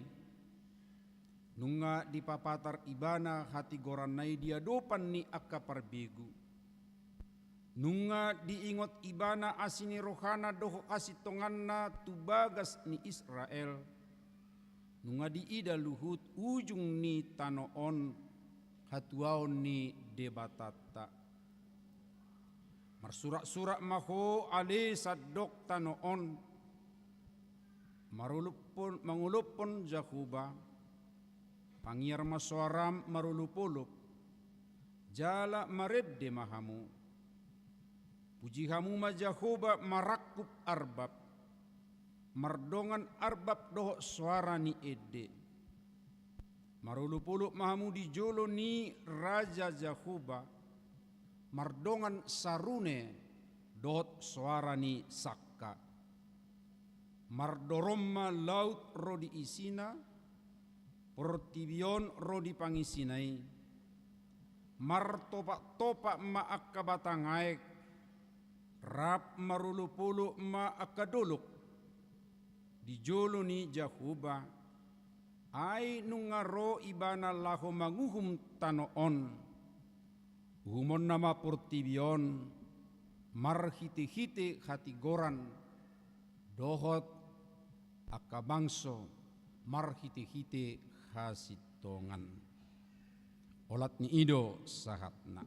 Nunga dipapatar Ibana hatigoranna i di adopan ni angka parbegu. Nunga diingot Ibana asi ni rohana dohot hasintonganna tu bagas ni Israel. Nunga diida luhut ujung ni tano on hatuaon ni Debatanta. Marsurak-surak ma ho ale sandok tano on, marolophon, mangolophon Jahowa. Pangiar ma soaram marolopolop, jala marende ma hamu. Puji hamu ma Jahowa marangkup arbab, mardongan arbab dohot soara ni ende. Marolopolop ma hamu di jolo ni Raja Jahowa, mardongan sarune dohot soara ni sangka. Mardorom ma laut ro di isina, portibi on ro di pangisina i. Martopak-topak ma angka batang aek, rap marolopolop ma angka dolok di jolo ni Jahowa. Ai nunga ro Ibana laho manguhum tano on. Uhumonna ma portibi on marhite-hite hatigoran dohot angka bangso marhite-hite hasintongan. Olat ni i do sahatna.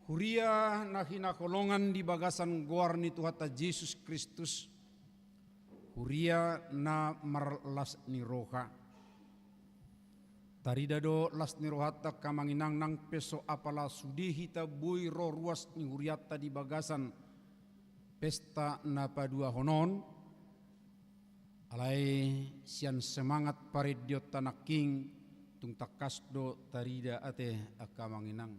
Huria na hinaholongan di bagasan goar ni Tuhanta Jesus Kristus, huria na marlas ni roha. Tarida do las ni rohanta angka amang inang, nang pe so apala sude hita boi ro ruas ni hurianta di bagasan pesta na paduahon on. Alai sian semangat parendeonta nangkin, tung tangkas do tarida ate angka amang inang.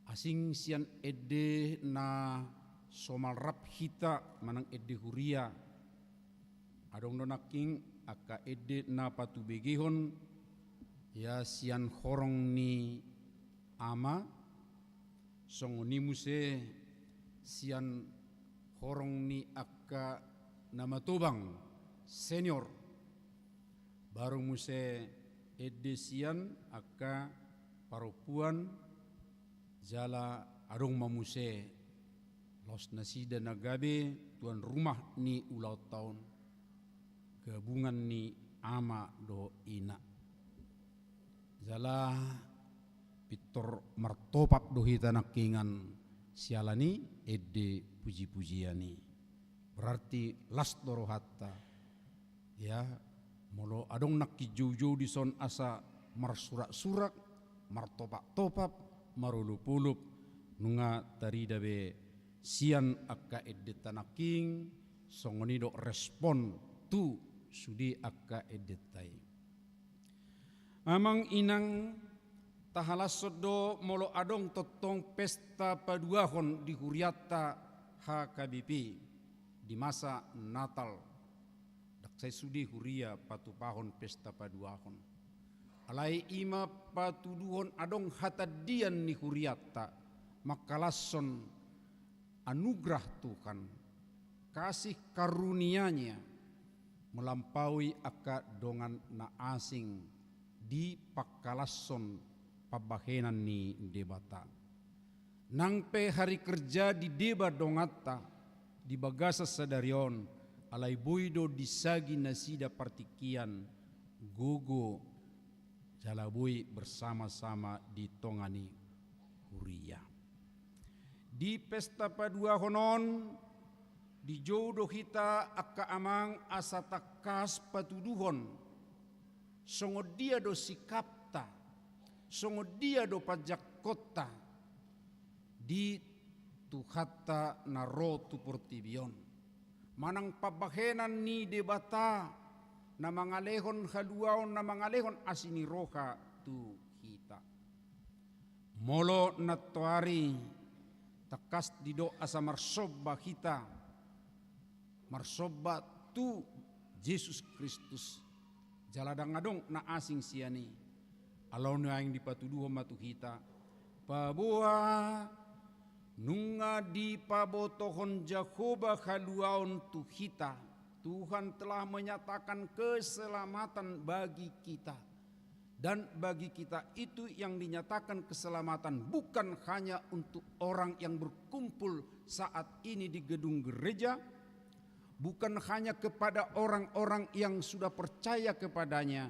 Asing sian ende na somal rap hita manang ende huria. Adong do nangkin angka ende na patubegehon, ia sian horong ni ama, songon i muse sian horong ni angka na matobang, senior. Baru muse ende sian angka parompuan, jala adong ma muse laos nasida na gabe tuan rumah ni ulaonta on, gabungan ni ama dohot ina. Jala pintor martopap do hita nangkin siala ni ende puji-pujian i. Berarti las do rohanta. Ia, molo adong nangkin jou-jou dison asa marsurak-surak, martopap-topap, marolop-olop, nunga tarida be sian angka endenta nangkin, songon i do respon tu sude angka endenta i. Amang inang, tahalashon do molo adong tongtong pesta paduahon di hurianta H K B P di masa Natal. Ndang sai sude huria patupahon pesta paduahon. Alai i ma patuduhon adong hatandian ni hurianta mangkalashon anugerah Tuhan, kasih karunia-Nya, melampaui angka dongan na asing di pangkalashon pambahenan ni Debata. Nang pe hari kerja di deba donganta di bagasan sadari on, alai boi do disagi nasida partingkian, gogo, jala boi bersama-sama di tonga ni huria. Di pesta paduahon on, Dijou do hita angka amang asa tangkas patuduhon songon dia do sikapta, songon dia do panjangkonta di Tuhanta na ro tu portibi on. Manang pambahenan ni Debata na mangalehon haluaon, na mangalehon asi ni roha tu hita. Molo nantoari tangkas didok asa marsomba hita, marsomba tu Jesus Kristus, jala ndang adong na asing sian i. Alani i naeng dipatuduhon ma tu hita, paboa nunga dipabotohon Jahowa haluaon tu hita. Tuhan telah menyatakan keselamatan bagi kita. Dan bagi kita itu yang dinyatakan keselamatan bukan hanya untuk orang yang berkumpul saat ini di gedung gereja, bukan hanya kepada orang-orang yang sudah percaya kepada-Nya,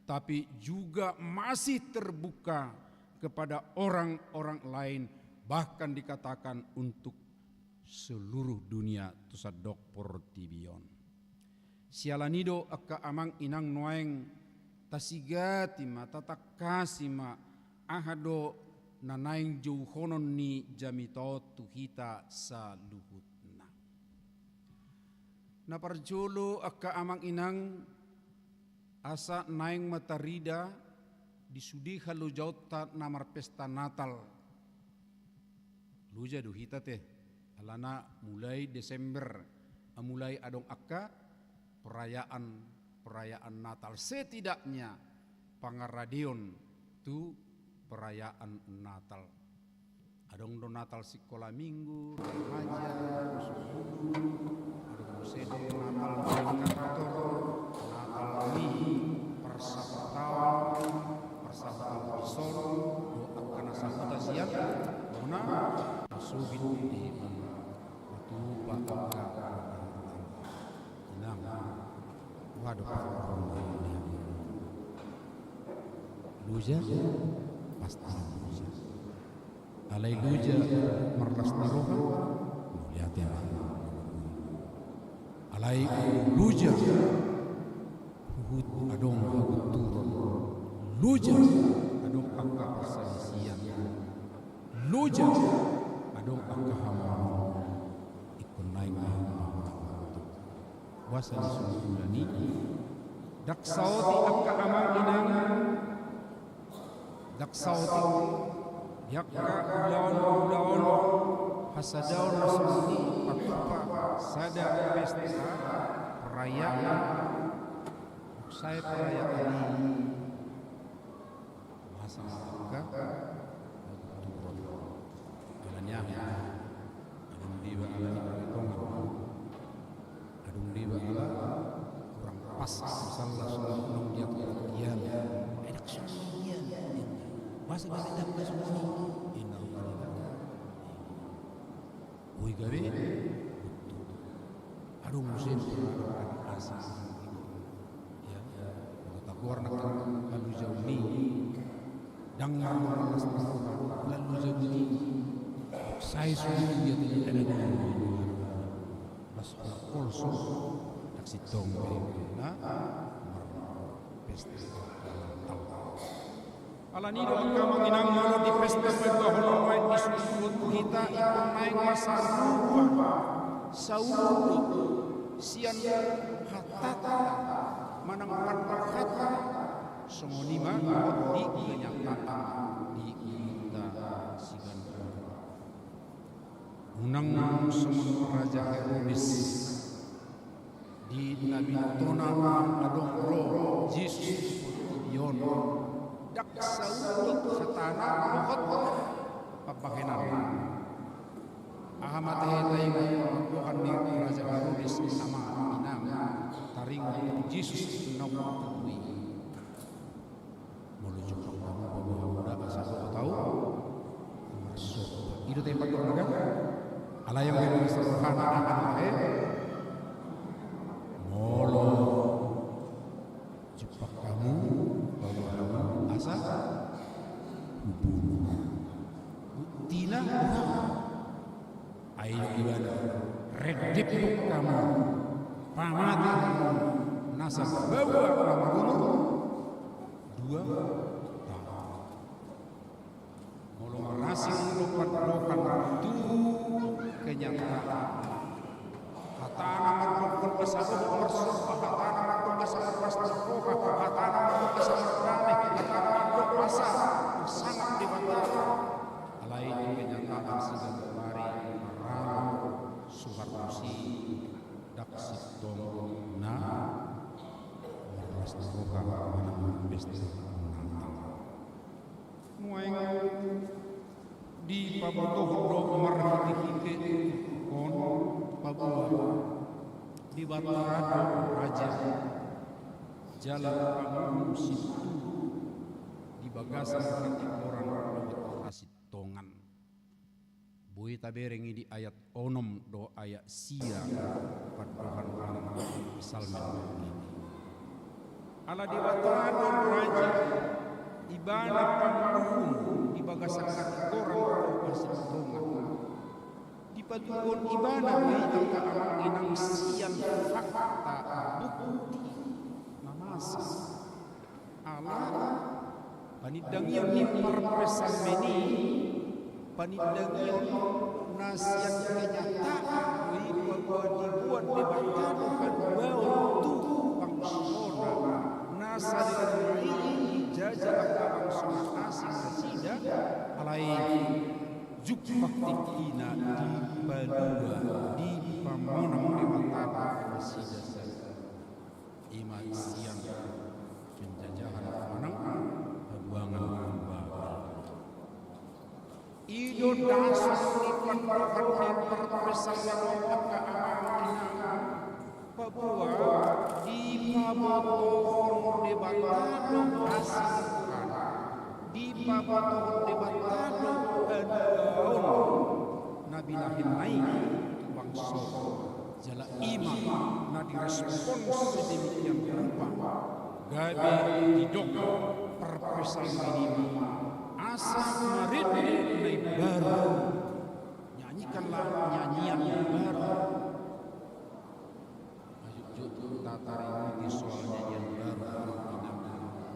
tapi juga masih terbuka kepada orang-orang lain, bahkan dikatakan untuk seluruh dunia, tu sandok portibi on. Siala ni i do angka amang inang nuaeng tasigati ma, tatangkasi ma aha do na naeng jouhonon ni jamita on tu hita saluhutna. Na parjolo angka amang inang, asa naeng ma tarida di sude halojaonta na marpesta Natal. Loja do hita te, alana mulai Desember, mulai adong angka perayaan, perayaan Natal, setidaknya pangaradeon tu perayaan Natal. Adong do Natal sikola minggu, remaja, adong muse do Natal di kantor, Natal ni parsahuton, parsahuton pison, do angka na sahuta sian bona, na sobit di bona, na tupa angka. Inang, waduh, loja, pasti loja. Alai loja marlas ni roha, mauliate ma. Alai loja, huhut adong hagunturon. Loja, adong angka parsalisian. Loja, adong angka hamaolon. Ingkon naeng ma. Boasa di sumbulan i? Ndang saotik angka amang inang, ndang saotik di angka ulaon-ulaon hasadaon na songon i patupa sada pesta perayaan. Sai perayaan i masa angka hagunturon. Alani aha? Adong do iba ala ni pangitongan. Adong do iba ala kurang pas, misalna songon naung diatur ia. Enak songon ia. Masa gabe tangga songon i. Inna rupani. Boi gabe. Adong muse na asing. Ia, ia. Molo tagoar nangkin halujaon i, ndang marlas ni roha, halujaon i. Sai sude ia tu ia, las holso, ndang sintong be na marpesta. Alani i do angka amang inang, molo di pesta paimbahonon nuaeng disuhut hita, ingkon naeng ma sarupa, saurut sian hatata manang pandohanta, songon i ma di kenyataan di hita siganup. Unang songon Raja Herodes di na binotona adong ro Jesus di portibi on, ndang saurut hatana dohot pambahenanna. Aha ma tahe taingot dohonon ni Raja Herodes? Amang inang, taringot Jesus naung tubu i. Molo jumpang hamu, paboa hamu da asa dohot ahu marsomba. I do tahe pandok na ga? Alai anggo i na sarohana aha na tahe? Molo jumpang hamu, paboa hamu asa hubungi. Buktina aha? Ai ibana, rendep hamu, pamate hamu, nasa baoa na marumur dua taon. Molo marasing do pandohan tu kenyataan, hata na mandok asa dohot marsomba, hata na mandok asa marlas ni roha, hata na mandok asa mardame, hata na mandok asa marsangap Debata. Alai di kenyataan siganup ari maralo suhar musi ndang sintong na marlas ni roha manang pesta Natal. Nuaeng dipabotohon do marhitehite on paboa Debata do raja jala panguhum situtu di bagasan hatigoran dohot hasintongan. Boi tabereng i di ayat onom dohot ayat sia, pandohan ni Psalmen. Ala Debata do raja, Ibana panguhum di bagasan hatigoran dohot hasintongan. Dipatuduhon Ibana do i, angka amang inang, sian fakta, bukti na masa. Ala panindangion ni parpsalmen i, panindangion na sian kenyataan do i, paboa diboan Debata do haluaon tu bangsona na saleleng i, jala angka bangso na asing nasida, alai jumpang tingkina dipalua, dipamonang Debata do nasida. I ma sian penjajahan manang habuangan Babel. I do dasar ni pandohan ni parpsalmen on, angka amang inang, paboa dipabotohon Debata do hasintongan, dipabotohon Debata do haluaon na binahenna i tu bangso. Jala i ma na direspon sedemikian rupa, gabe didok parpsalmen i ma, asa marende na imbaru, nyanyikanlah nyanyian baru. Ayo, jotjot tataringot i soal nyanyian baru, amang inang.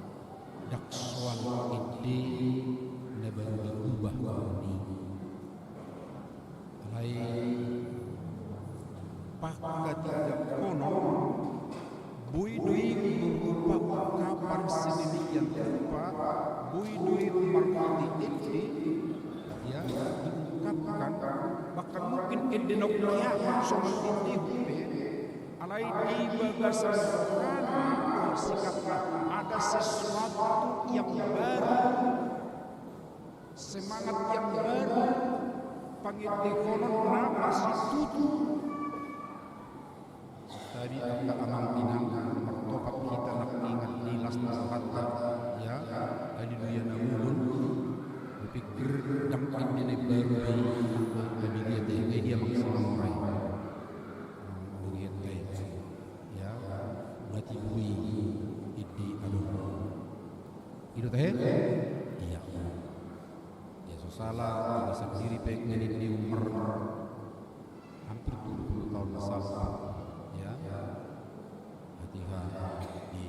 Ndang soal ende na baru diubahon i. Alai pangkatindanghonon, boi do i berupa ungkapan sedemikian rupa, boi do i marhite ende, ya, diungkapkan, bahkan mungkin ende na umpeak songon ende pe, alai di bagasan rohana, sikapna, ada sesuatu yang baru. Semangat yang baru, pangendehonon na marsitutu. Tadi angka amang inang, martopap hita nang ingat di las ni rohanta, ya, haleluya na mulak, hupikir ndang ende na imbaru i, angka bibia te, eh, dia maksimal mulai. Bibia te, ya, mati bui, ende adong. I do tahe? Ia. Ia so sala, ia sandiri pe ngenin di umur hampir tujuh puluh tahun na salpu. Ia. Hatiha di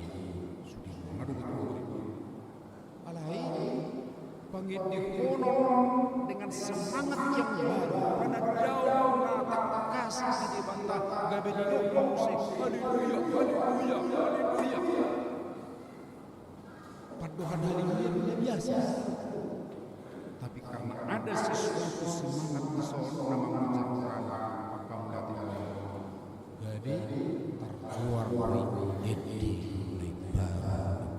sudi mangadu betul. Alai, pangendehonon dengan semangat yang baru, panandaon na tangkas di Debata, gabe didok muse, haleluya, haleluya, haleluya. Pandohan haleluya biasa. Tapi karena ada sesuatu semangat di son na mangujar rohana, maka mendati gabe targoar ende na imbaru.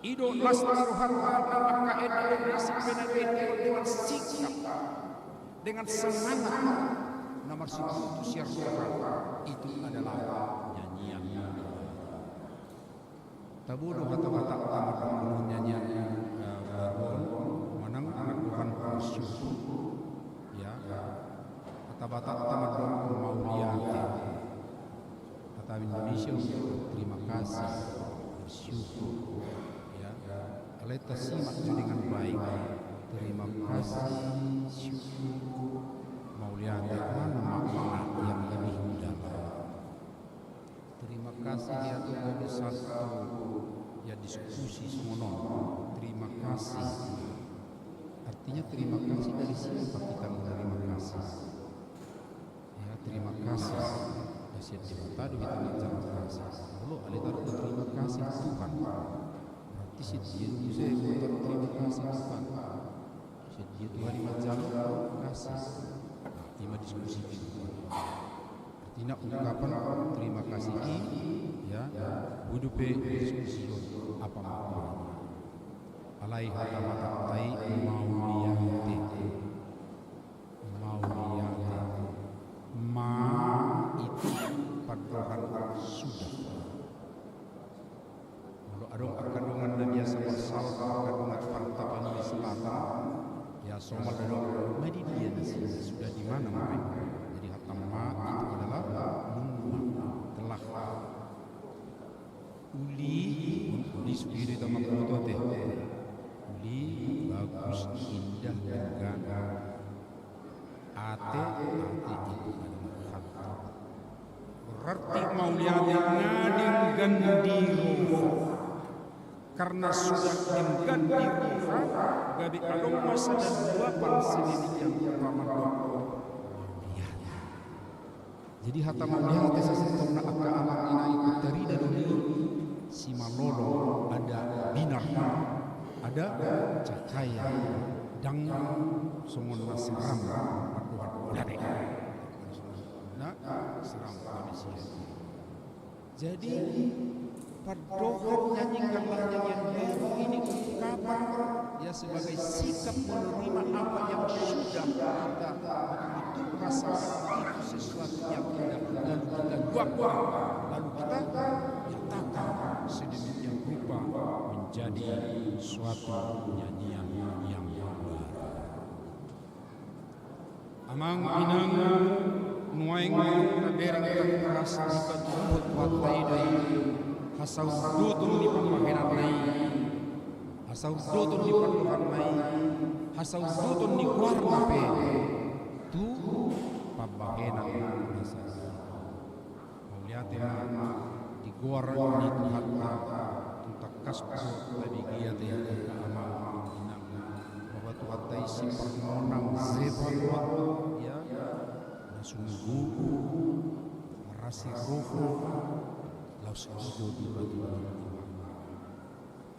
I do las ni rohanta, angka ende na asing pe na diendehon dengan sikap, dengan semangat na marsitutu sian roha, itu adalah nyanyian. Tabo do hata-hata na mandok nyanyian, eh, baru on, manang na mandok bersyukur. Ya. Hata Batak na mandok mauliate. Hata Indonesia untuk terima kasih, bersyukur. Ya. Alai tasimak jo dengan baik. Terima kasih, syukur, mauliate. Mauliate, mana makna yang lebih dalam? Terima kasih ya, tu gabe satu ya diskusi songon on. Terima kasih. Artinya terima kasih dari siapa kita menerima kasih? Ya, terima kasih. Ya, sian Debata do hita manjalo kasih. Molo alai taruhon terima kasih Tuhan, berarti sian dia do muse taruhon terima kasih Tuhan. Sian dia Tuhan i manjalo kasih. Nah, ima diskusi i. Artina ungkapan terima kasih i, ya, boi dope diskusi on apa makna. Alai hata Batak i mauliate. Mauliate. Ma itu pandohan sudah. Molo adong angka dongan na biasa marsaor, angka dongan pantapan ni selatan, ya somal adong, ma di dia na sudah, sudah di mana mereka. Jadi hata ma itu adalah nunga, telah. Uli, uli sude do hita mamboto ate. Uli bagus, indah, denggan. Ate, ate itu adalah hati. Berarti mauliate na denggan di roha. Karena sudah denggan di roha, gabe adong ma sada luapan sedemikian rupa mandok mauliate. Jadi hata mauliate sasintongna angka amang inang i tarida do di simalolong, ada binar, ada cakaya, ndang songon na seram, pandohan mauliate. Na seram, na bisi. Jadi, pandohan nyanyikanlah nyanyian baru ini ungkapan, ya, sebagai sikap menerima apa yang sudah kita betul-betul rasakan, itu sesuatu yang indah, lalu kita luapkan, lalu kita nyatakan sedemikian rupa menjadi suatu nyanyian yang baru. Amang inang, nuaeng tabereng, tahuras, dipatuduhon Tuhanta i do i hasaurdoton ni pambahenanna i, hasaurdoton ni pandohanna i, hasaurdoton ni goarna pe tu pambahenan na sadia. Mauliate ma di goar ni Tuhanta, tung tangkas do tabege ate angka amang inang, bahwa Tuhanta i siparmonang, Zebaot, ya, na sungguh marasi roha laos i do dipatuduhon Tuhanta.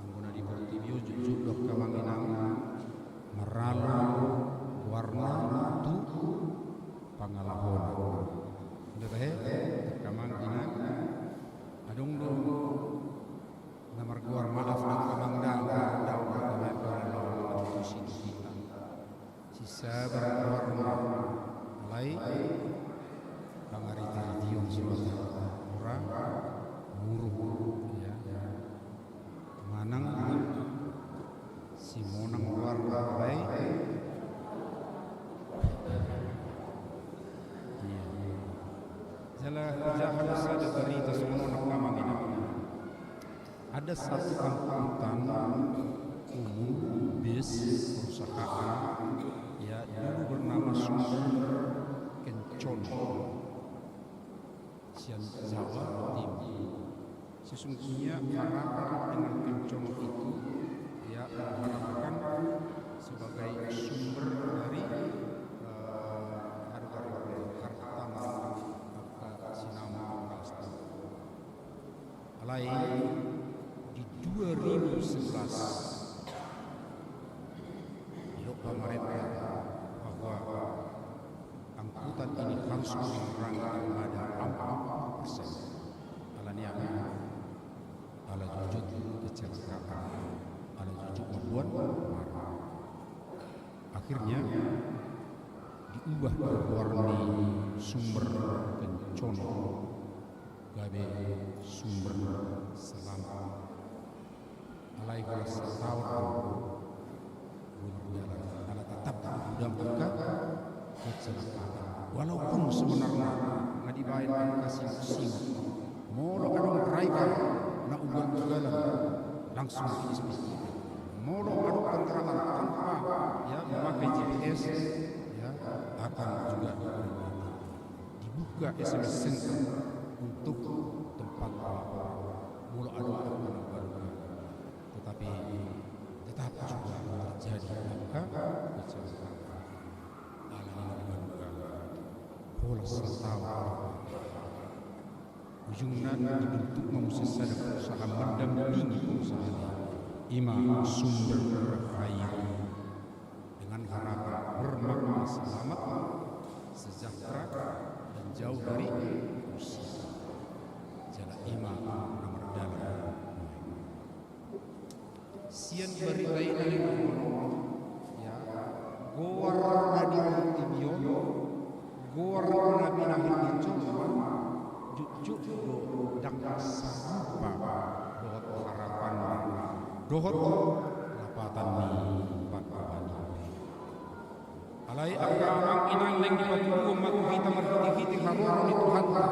Anggo na di portibi on jotjot do angka amang inang maralo goarna tu pangalahona. Inda tahe, angka amang inang, adong do na margoar, maaf do angka amang, ndang, ndang, ndang, si sabar goarna, alai pangaritarition, si mata mura muruk, ya. Manang simonang goarna, alai, iya. Jala hujaha do sada barita songon on, angka amang inang. Ada satu angkutan umum, bis, perusahaan, ya, dulu bernama Sumber Kencono, sian Jawa Timur. Sesungguhnya harapan dengan Kencono itu, ya, mengharapkan sebagai sumber dari, eh, harta, harta, harta sinamot. Alai di dua ribu sebelas, didok pamarenta bahwa angkutan ini harus mengurangi armada empat puluh persen. Alani aha? Ala jotjot kecelakaan, ala jotjot mamboan marah. Akhirnya diubah goar ni Sumber Kencono gabe Sumber Selamat. Alai holan sataon do boi mardalan, ala tetap do dang angka kecelakaan. Walaupun sebenarna nga dibaen angka singot-singot, molo adong driver na ugal-ugalan, langsung diinspeksi. Molo adong kendaraan tanpa, ya, memakai G P S, ya, Akan juga diperingati. Dibuka S M S Center untuk tempat pelaporan. Molo adong angka na baru. Tetapi tetap juga terjadi angka kecelakaan. Alani na baru. Pola sataon. Ujungna dibentuk ma muse sada perusahaan mendampingi perusahaan. Ima sumber air. Dengan harapan bermakna selamat, sejahtera, dan jauh dari usia. Jala ima na mardalan. Sian barita i na nidok, ya, goar na di portibi on, goar na binahen ni jolma, jujur do ndang sarupa dohot harapan dohot lapatan ni pangkabani. Alai angka amang inang, naeng dipatuduhon ma tu hita marhitehite haroro ni Tuhanta.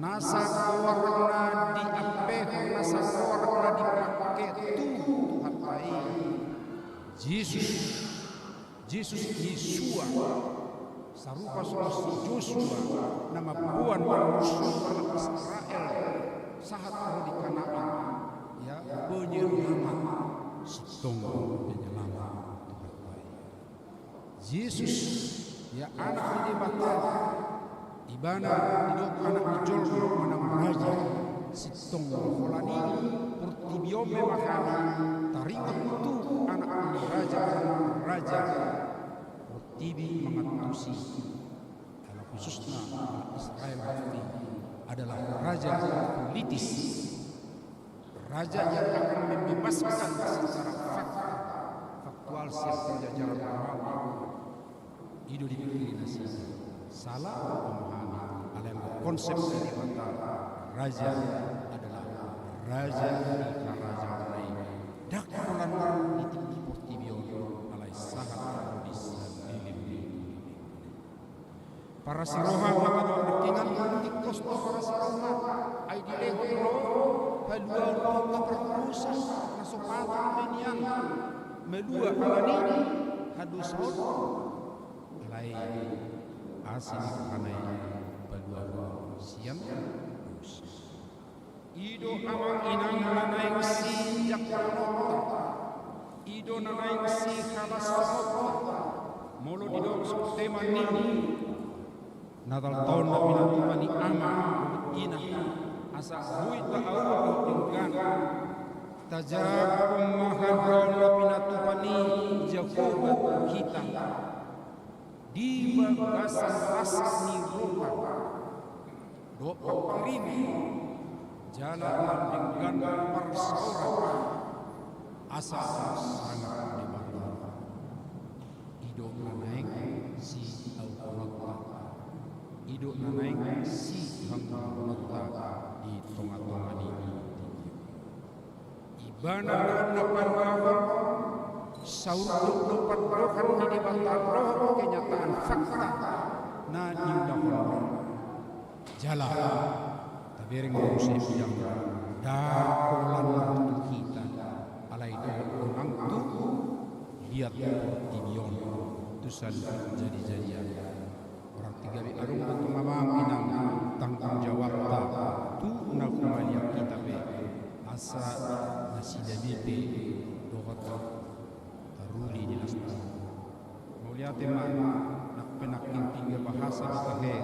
Nasa goar na diampehon, nasa goar na dipangke tu Tuhanta i. Jesus, Jesus Yesua, sarupa songon si Josua na mamboan manusur anak Israel sahat ro di Kanaan, ya, penyelamat, sintong penyelamat Tuhanta i. Jesus, ya, Anak ni Debata, Ibana didok Anak ni jolma manang Raja. Sintong holan i portibi on memang hami taringot tu Anak ni Raja, Raja portibi mangantusi. Ala khususna Israel hami adalah raja politis. Raja yang akan membebaskan secara fakta, faktual sian penjajahan Romawi. I do dipikiri nasida. Salah paham hami, alai anggo konsep ni Debata, raja adalah raja di harajaon i. Ndang holan di tingki portibi on, alai sahat ro di sandiri. Parasiroha, hata ni Tuhan, tingkos do parasiroha. Ai dilehon do haluaon tu angka pardosa na so patut be nian malua ala ni hadosaon. Alai asi ni Tuhan i paluahon sian dosa. I do amang inang na naeng sijangkononta, i do na naeng sihalashononta. Molo didok tema ni Natal on na pinatupa ni ama dohot ina, asa boi taula dohot denggan. Tajangkon ma haluaon na pinatupa ni Jahowa tu hita di bagasan las ni roha dohot pangkirim, jala mardenggan parsaoran, asa sangap Debata. I do na naeng siaulhononta, i do na naeng sihangoluhononta di tongatonga ni tingki on. Ibana do na paluahon, saurdot do pandohan ni Debata dohot kenyataan fakta na niulahonna. Jala tabereng ma muse, ndang holan tu hita, alai dohot nang tu liat portibi on, tu saluhut jadijadian. Berarti gabe adong do tu amang inang tanggung jawabta tu na humaliang hita pe, asa nasida be dohot taruli di las ni roha. Mauliate ma, nang pe nangkin piga bahasa do tahe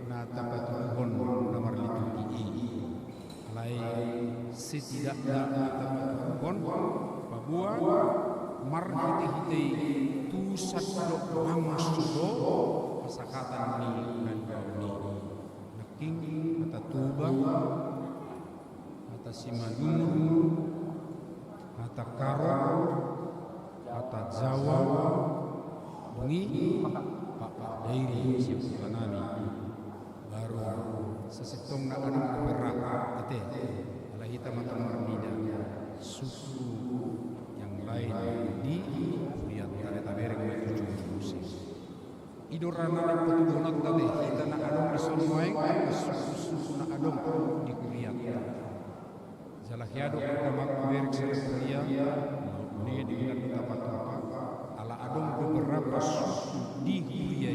na tapatuduhon na marliturgi i. Alai setidakna na tapatuduhon paboa marhitehite i tu sandok bangso do hasahatan ni haluaon i. Nangkin hata Toba, hata Simalungun, hata Karo, hata Jawa, dung i Pakpak Dairi sian huta nami. Baru sasintongna adong berapa, ate. Alai hita ma tong marnida suku yang lain di hurianta, tabereng ma jujur muse. I do ra na naeng patuduhononta, ate, hita na adong dison nuaeng, suku-suku na adong di hurianta. Jala hea do angka amang, hubereng sada huria, mauliate do tapatupa, ala adong beberapa suku di huria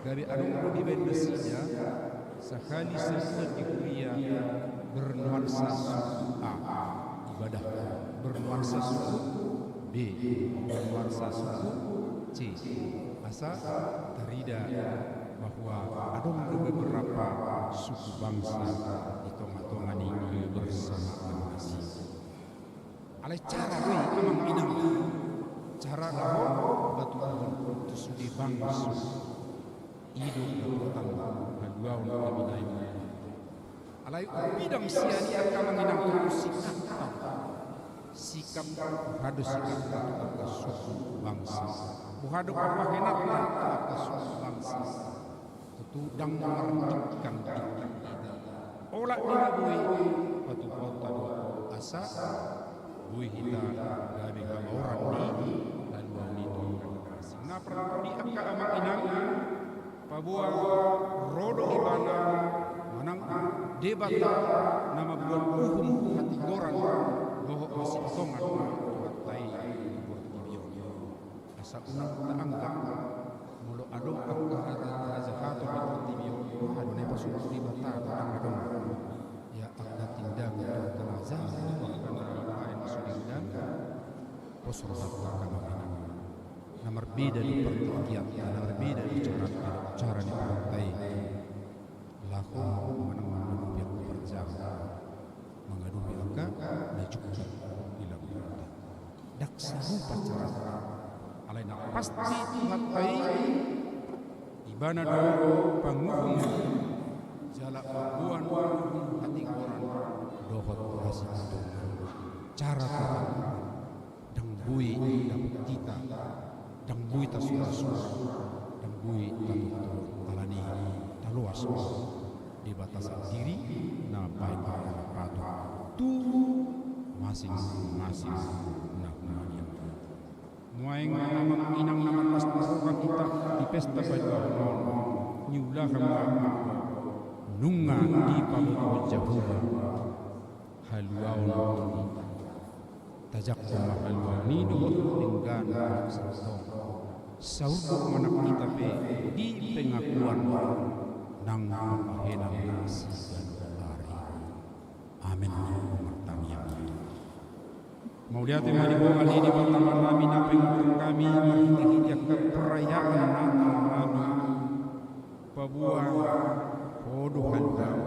Gabe adong do dibaen nasida sahali sabulan di huria bernuansa suku A, ibadah bernuansa suku B, bernuansa suku C. Asa tarida bahwa adong do beberapa suku bangsa di tonga-tonga ni kebersamaan nasida. Alai cara do i amang inang, cara laho patuduhon tu sude bangso. I do dapotan haluaon hami na i. Alai umbidang sian i angka amang inang tutu sikap. Sikap, boha do sikap tu angka suku bangsa, boha do pambahenanna tu angka suku bangsa. Tutu ndang martingkang-tingkang hita. Olat ni na boi patupaonta do asa boi hita gabe habaoran ni haluaon i tu angka na asing. Na parpudi angka amang inang, paboa ro do ibana manang Debata na mambuat uhum hatigoran dohot hasintongan Tuhanta i di portibi on. Asa unang taanggap molo adong angka hata hajahaton di portibi on, aha do na ipasuhut Debata, ndang adong. Ia angka tindakan Tuhanta na jahat, angka na baen sude ndang pos rohanta. Angka amang inang, na marbeda do partingkianta, na marbeda do caranta, cara ni Tuhanta i laho manang mangadopi angka parjahat, mangadopi angka na jungkat di lambungta. Ndang sarupa caranta. Alai na pasti Tuhanta i, ibana do panguhum jala pamboan hatigoran dohot hasintongan. Cara Tuhan ndang boi dapot hita, ndang boi tasura-sura, ndang boi tatutu, alani taloas do Debata sandiri na mambahen angka na patut tu masing-masing na humaliang. Nuaeng amang inang na marlas ni roha hita di pesta paduahon on, niulahan ma nunga dipabotohon Jahowa haluaon on. Tajangkon ma haluaon i dohot denggan, saur do manang hita pe di pengakuan nang pambahenan na siganup ari. Amen. Martangiang. Mauliate ma di Ho ale Debata Amanami na pinangido hami marhite-hite angka perayaan Natal nami, paboa Ho do haluaon.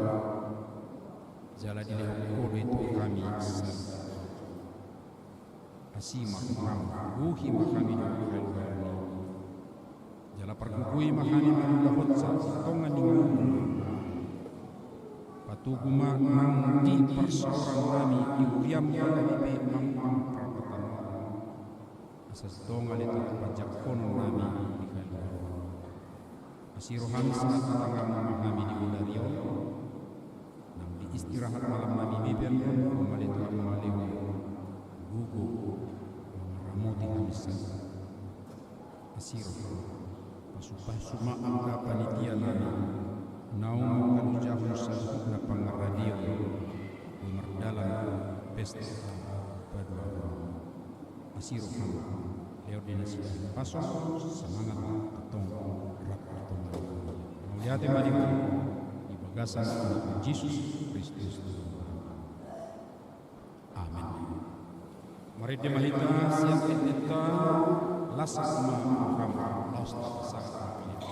Jala dilehon Ho do i tu hami. Asi ma roham, gohi ma hami dohot haluaon i. Jala pargogoi ma hami mangulahon satonga ni ngolu. Patogu ma nang di parsaoran nami, di huriam ma gabe pe mangulang parpatanoan. Asa tonga ale tu panjangkonon nami di haluaon. Asi roham, sahat tanganmu ma hami di bodari on. Nang di istirahat malam nami be pe annon, male tu hami malehon gogo mangaramoti hami sahat. Asi roham, pasu-pasu ma angka panitia nami naung mangalehon saluhutna pangaradeon di mardalan pesta paduahon. Asi roham, lehon di nasida hahipason, semangat, antong rap antong. Mauliate ma di Ho di bagasan Anakmu Jesus Kristus. Amen. Marende ma hita sian endenta, las ma roham, laos tapasahat ma hita.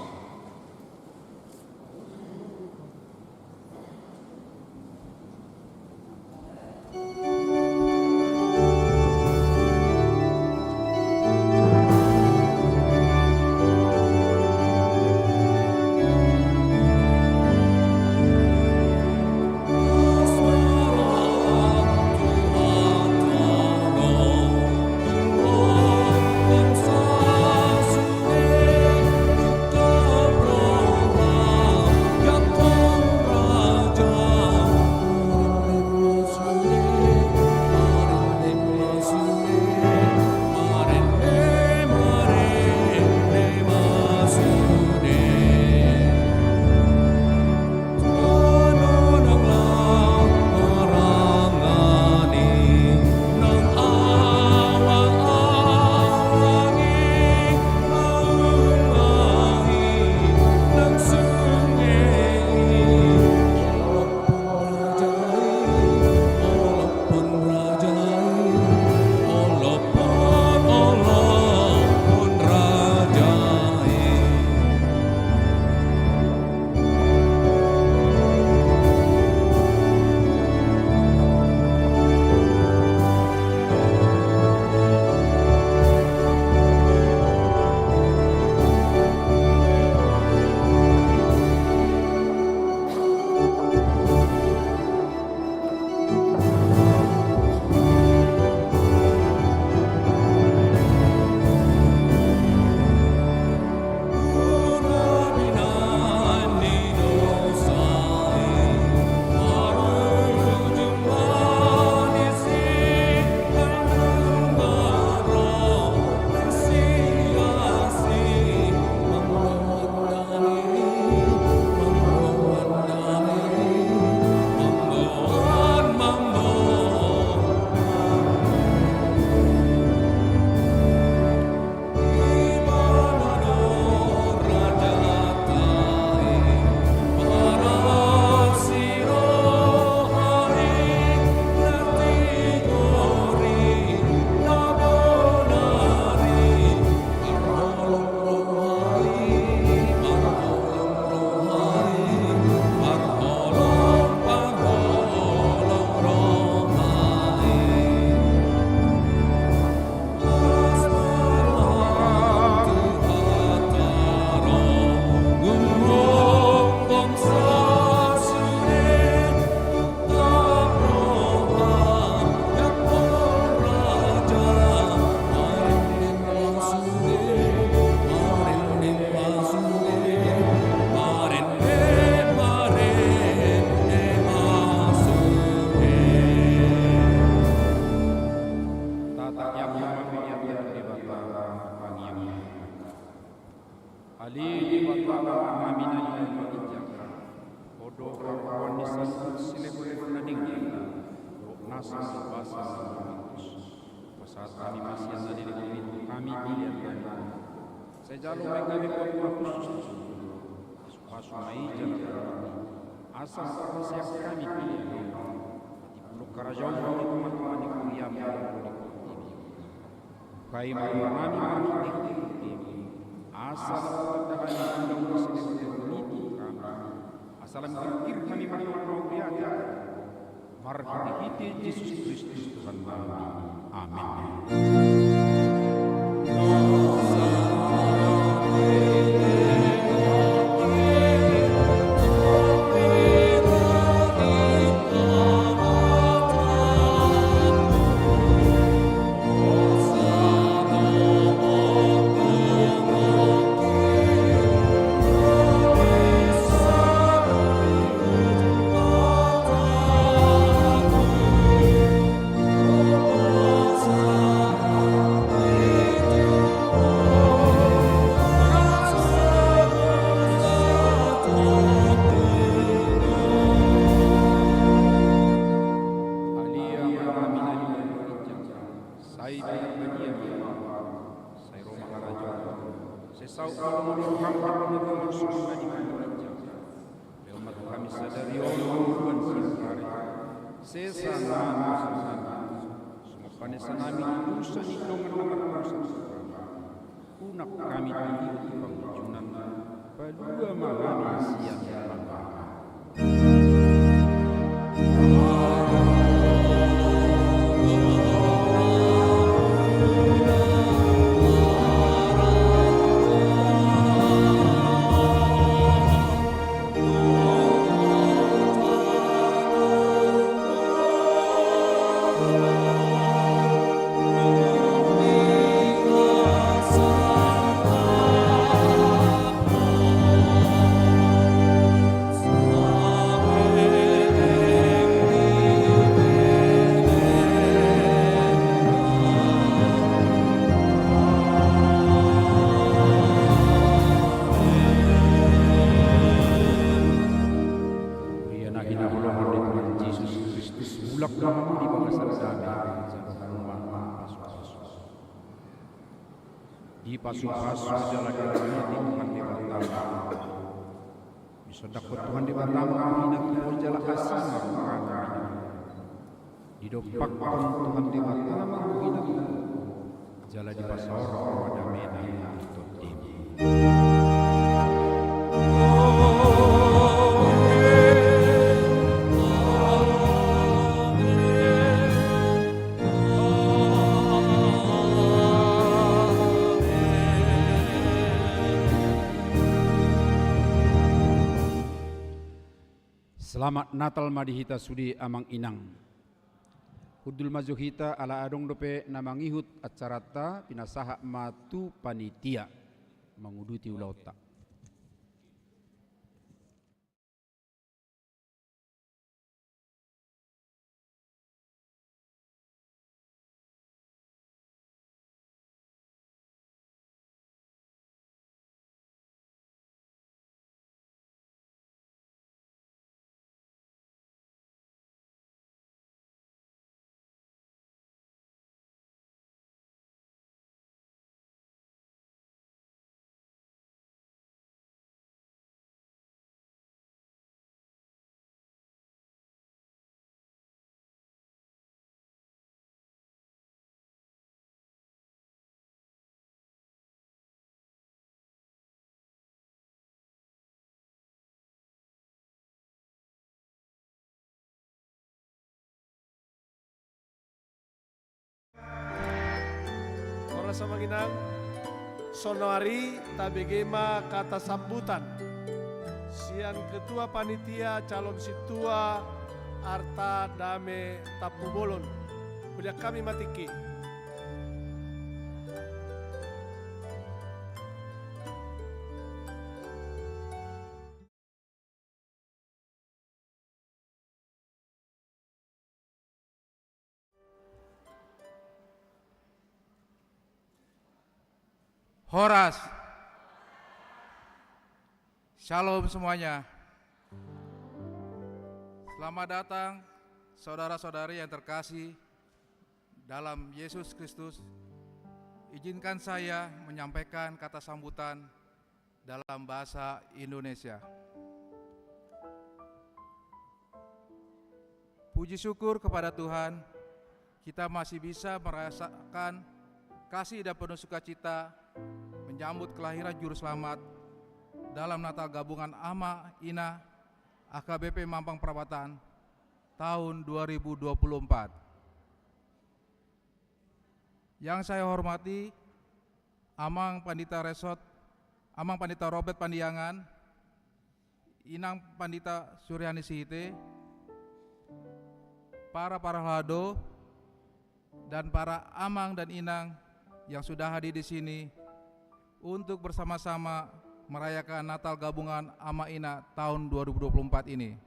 Pasu-pasu ma i, Tuhan. Pasahat hami ma sian na nilehonMi tu hami pelean nami. Sai jalo ma i hami buat na hushus tu joloM. Pasu-pasu ma i jala hami, asa marhaseang hami pelean nami. Patipulhon harajaonMu di tonga-tonga ni huriaM di portibi on. Paima roha nami marhite-hite portibi on, asa lam hutanda hami ulaon na saleleng ni portibi on tu hami, asa lam girgir hami manang mauliate. Marhite-hite Jesus Kristus Tuhan nami. Amen. Sai pinarbadia ma i, sai ro ma harajaonMu, sai saut ma lomo ni rohaM di banua tonga on songon na di banua ginjang. Lehon ma tu hami sadari on ngolungan siapari. Sesa ma dosanami, songon panesanami di dosa ni dongan na mardosa tu hami. Unang hami tuduhon tu pangunjunan, palua ma hami sian pangago. Huria na hinaholongan ni Tuhan Jesus Kristus, mulak ma hamu di bagasan dame jala hamu ma pasu-pasu. Dipasu-pasu jala dirahmati Tuhan Debata ma hamu. Disondangkon Tuhan Debata ma hamu hinatuaon jala asi ma hamu. Didompakhon Tuhan Debata ma hamu hinatuaon, jala dipasaor ma damena tu tondim. Selamat Natal ma di hita sude amang inang. Hundul ma jo hita ala adong dope na mangihut acaranta, pinasahat ma tu panitia manguduti ulaonta. Horas amang inang, sonari tabege ma kata sambutan sian ketua panitia calon sintua Arta Dame Tampubolon. Ulian hami ma tingki. Horas. Shalom semuanya. Selamat datang Saudara-saudari yang terkasih dalam Yesus Kristus, izinkan saya menyampaikan kata sambutan dalam bahasa Indonesia. Puji syukur kepada Tuhan, kita masih bisa merasakan kasih dan penuh sukacita menyambut kelahiran Juru Selamat dalam Natal Gabungan Ama Ina A K B P Mampang Prapatan tahun dua ribu dua puluh empat. Yang saya hormati Amang Pandita Resort, Amang Pandita Robert Pandiangan, Inang Pandita Suryani Sihite, para parhalado, dan para amang dan inang yang sudah hadir di sini untuk bersama-sama merayakan Natal Gabungan Ama Ina tahun dua ribu dua puluh empat ini.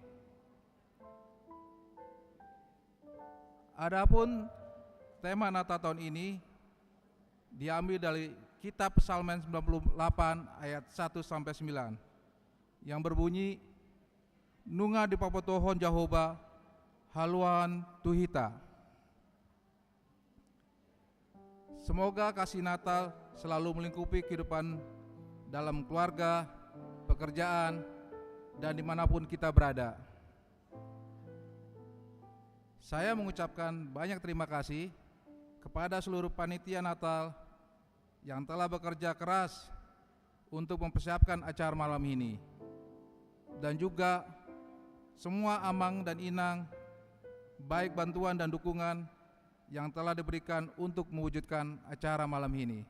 Adapun tema Natal tahun ini diambil dari Kitab Psalmen sembilan puluh delapan ayat satu sampai sembilan, yang berbunyi, "Nunga dipabotohon Jahowa haluaon tu hita." Semoga kasih Natal selalu melingkupi kehidupan dalam keluarga, pekerjaan, dan dimanapun kita berada. Saya mengucapkan banyak terima kasih kepada seluruh panitia Natal yang telah bekerja keras untuk mempersiapkan acara malam ini. Dan juga semua amang dan inang, baik bantuan dan dukungan yang telah diberikan untuk mewujudkan acara malam ini.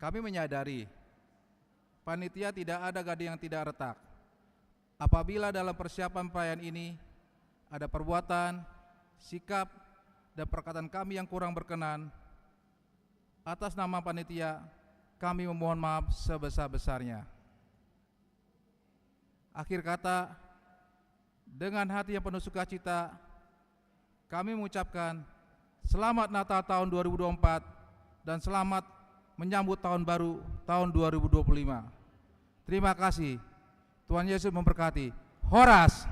Kami menyadari, panitia tidak ada gading yang tidak retak. Apabila dalam persiapan perayaan ini ada perbuatan, sikap, dan perkataan kami yang kurang berkenan, atas nama panitia, kami memohon maaf sebesar-besarnya. Akhir kata, dengan hati yang penuh sukacita, kami mengucapkan selamat Natal tahun dua ribu dua puluh empat dan selamat menyambut tahun baru tahun dua ribu dua puluh lima. Terima kasih. Tuhan Yesus memberkati. Horas.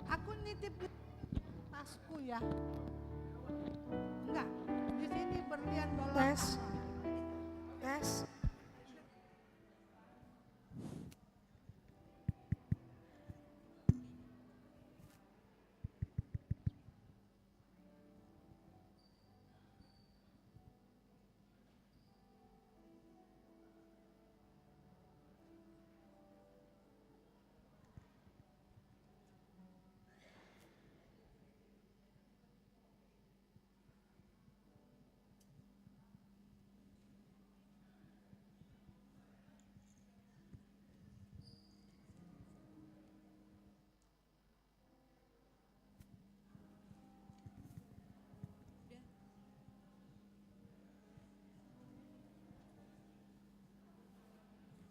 Aku nitip di tasku ya. Enggak, di sini berlian dolar. Tes. Tes.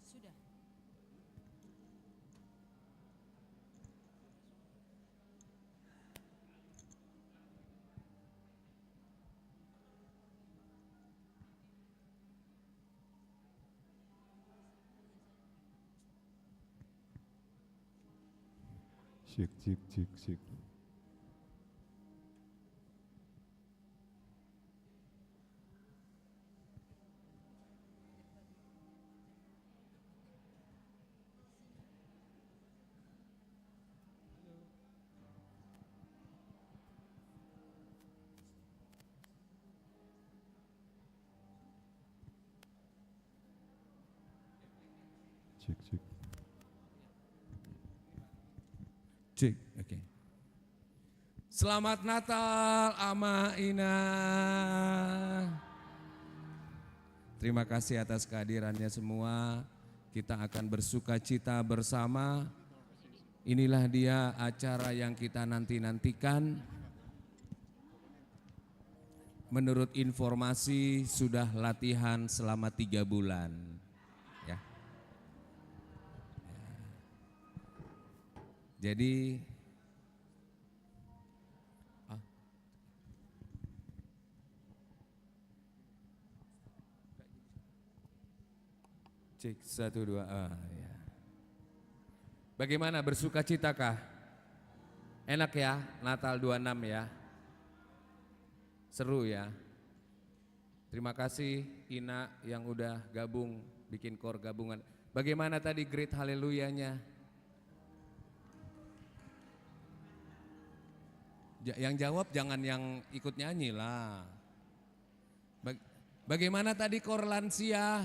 Sudah. Cek, cek, cek, cek. Cek, cek. Cek, oke. Selamat Natal, Ama, Ina. Terima kasih atas kehadirannya semua. Kita akan bersukacita bersama. Inilah dia acara yang kita nanti-nantikan. Menurut informasi, sudah latihan selama tiga bulan. Ya. Jadi, ah. Cek, satu, dua. Ah, ya. Bagaimana, bersukacita kah? Enak ya, Natal dua enam ya. Seru ya. Terima kasih Ina yang udah gabung, bikin koor gabungan. Bagaimana tadi great haleluya-nya? Ja-, yang jawab jangan yang ikut nyanyi lah. Bag-, bagaimana tadi koor lansia?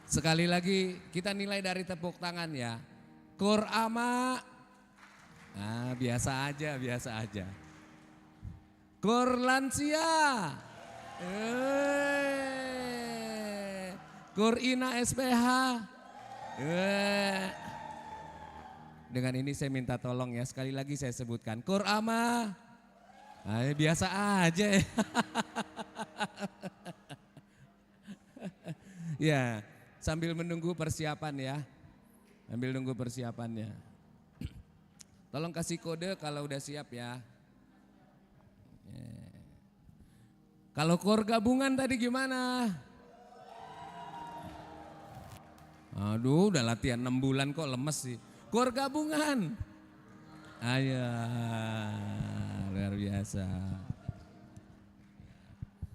Sekali lagi, kita nilai dari tepuk tangan ya. Koor ama. Ah, biasa aja, biasa aja. Koor lansia. Eh. Koor ina S P H. Eh. Dengan ini saya minta tolong ya, sekali lagi saya sebutkan. Koor ama. Ah, biasa aja ya. Ya, sambil menunggu persiapan ya. Sambil nunggu persiapannya. Tolong kasih kode kalau udah siap ya. Ya. Kalau koor gabungan tadi gimana? Aduh, udah latihan enam bulan kok lemes sih. Koor gabungan. Ayo, luar biasa.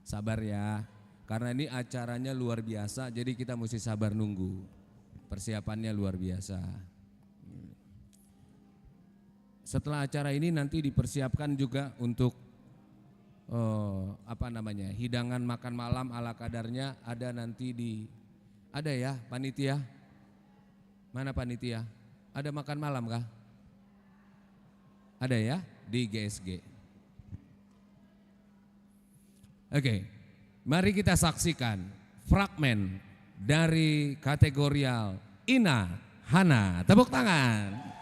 Sabar ya, karena ini acaranya luar biasa, jadi kita mesti sabar nunggu. Persiapannya luar biasa. Setelah acara ini nanti dipersiapkan juga untuk, eh, apa namanya, hidangan makan malam ala kadarnya ada nanti di, ada ya, panitia? Mana panitia? Ada makan malam kah? Ada ya, di G S G. Oke, mari kita saksikan fragmen dari kategorial Ina Hana. Tepuk tangan.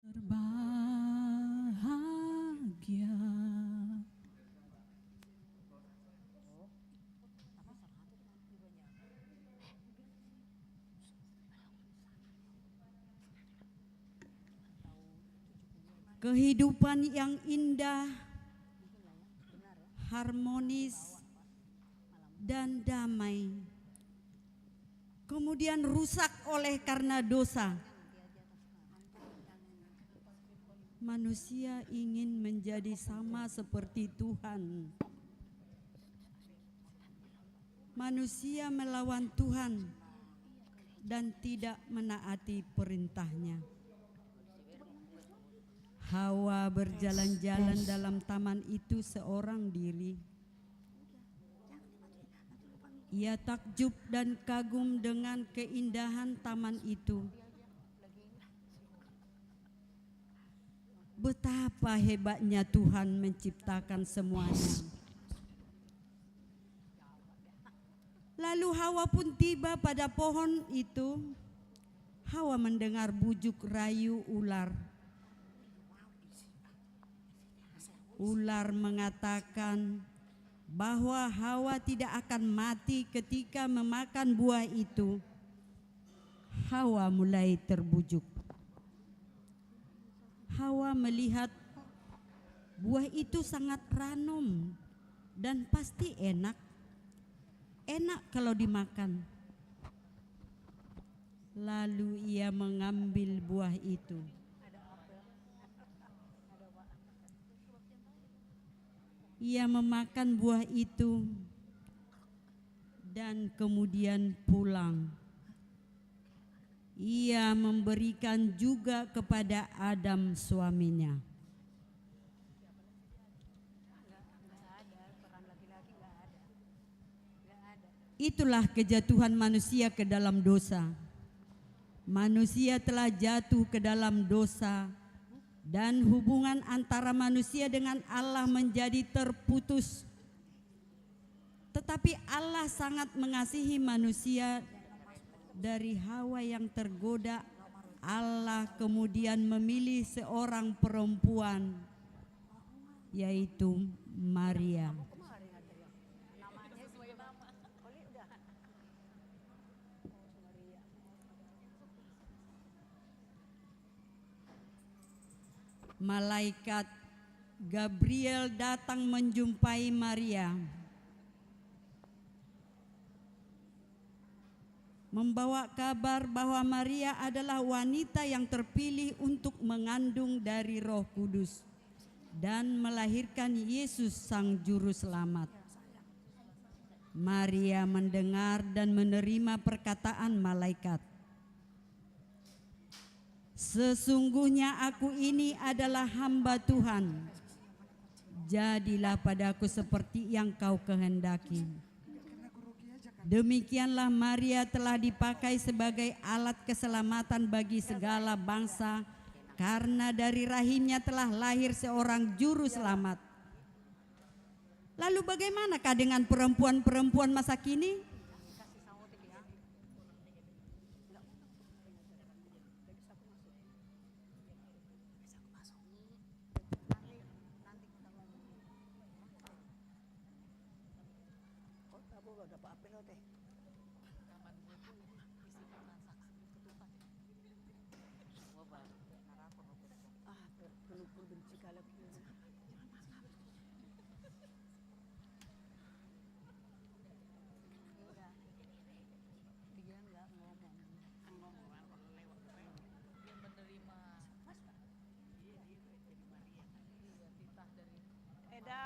Berbahagia. Kehidupan yang indah, harmonis, dan damai, kemudian rusak oleh karena dosa. Manusia ingin menjadi sama seperti Tuhan. Manusia melawan Tuhan dan tidak menaati perintah-Nya. Hawa berjalan-jalan dalam taman itu seorang diri. Ia takjub dan kagum dengan keindahan taman itu. Betapa hebatnya Tuhan menciptakan semuanya. Lalu Hawa pun tiba pada pohon itu. Hawa mendengar bujuk rayu ular. Ular mengatakan bahwa Hawa tidak akan mati ketika memakan buah itu. Hawa mulai terbujuk. Hawa melihat buah itu sangat ranum dan pasti enak. Enak kalau dimakan. Lalu ia mengambil buah itu. Ia memakan buah itu dan kemudian pulang. Ia memberikan juga kepada Adam, suaminya. Itulah kejatuhan manusia ke dalam dosa. Manusia telah jatuh ke dalam dosa, dan hubungan antara manusia dengan Allah menjadi terputus. Tetapi Allah sangat mengasihi manusia. Dari Hawa yang tergoda, Allah kemudian memilih seorang perempuan, yaitu Maria. Malaikat Gabriel datang menjumpai Maria, membawa kabar bahwa Maria adalah wanita yang terpilih untuk mengandung dari Roh Kudus dan melahirkan Yesus, Sang Juru Selamat. Maria mendengar dan menerima perkataan malaikat. "Sesungguhnya aku ini adalah hamba Tuhan. Jadilah padaku seperti yang Kau kehendaki." Demikianlah Maria telah dipakai sebagai alat keselamatan bagi segala bangsa, karena dari rahimnya telah lahir seorang juru selamat. Lalu bagaimanakah dengan perempuan-perempuan masa kini? Ah, pe-, penumpul benci kalau gitu. Dia nggak ngomong. Dia menerima. Iya, titah dari Eda.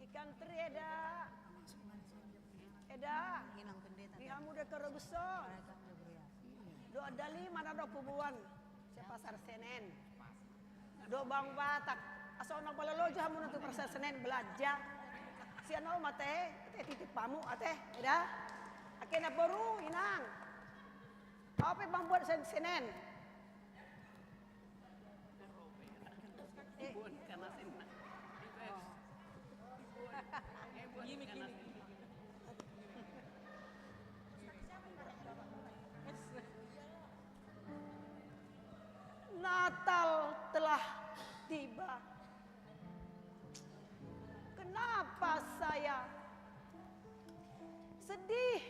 Ikan teri, Eda. Eda. Di hamu do Karo Besong. Dohot Dali, mana do kubuan? Sian Pasar Senen. Dohot Bank Batak. Asa unang pala loja hamu tu Pasar Senen belanja. Sian au ma ate, ate titip hamu ate, Eda. Angka na boru, Inang. Au pe Bank Buat Sen-, Senen. Natal telah tiba. Kenapa saya sedih,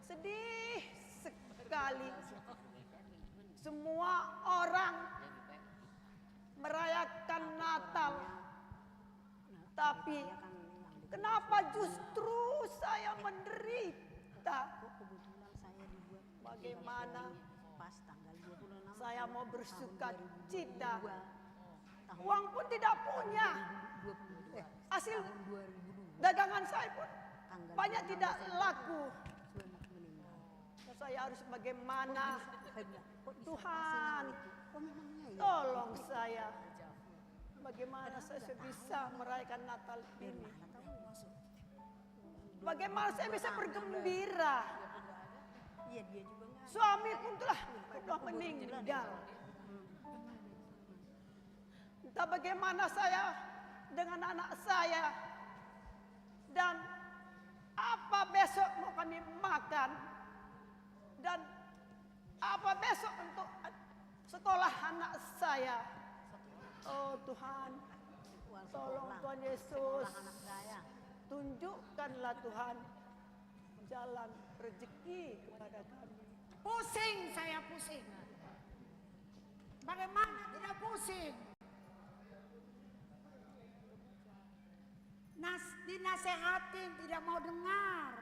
sedih sekali. Semua orang merayakan Natal, tapi kenapa justru saya menderita? Bagaimana saya mau bersuka cita? Uang pun tidak punya. Hasil dagangan saya pun banyak tidak laku. Saya harus bagaimana? Tuhan, tolong saya. Bagaimana saya bisa merayakan Natal ini? Bagaimana saya bisa bergembira? Suami pun telah, telah meninggal. Entah bagaimana saya dengan anak saya. Dan apa besok mau kami makan? Dan apa besok untuk sekolah anak saya? Oh Tuhan, tolong Tuhan Yesus, tunjukkanlah Tuhan jalan rezeki kepada kami. Pusing saya, pusing. Bagaimana tidak pusing? Nas-, dinasehatin tidak mau dengar.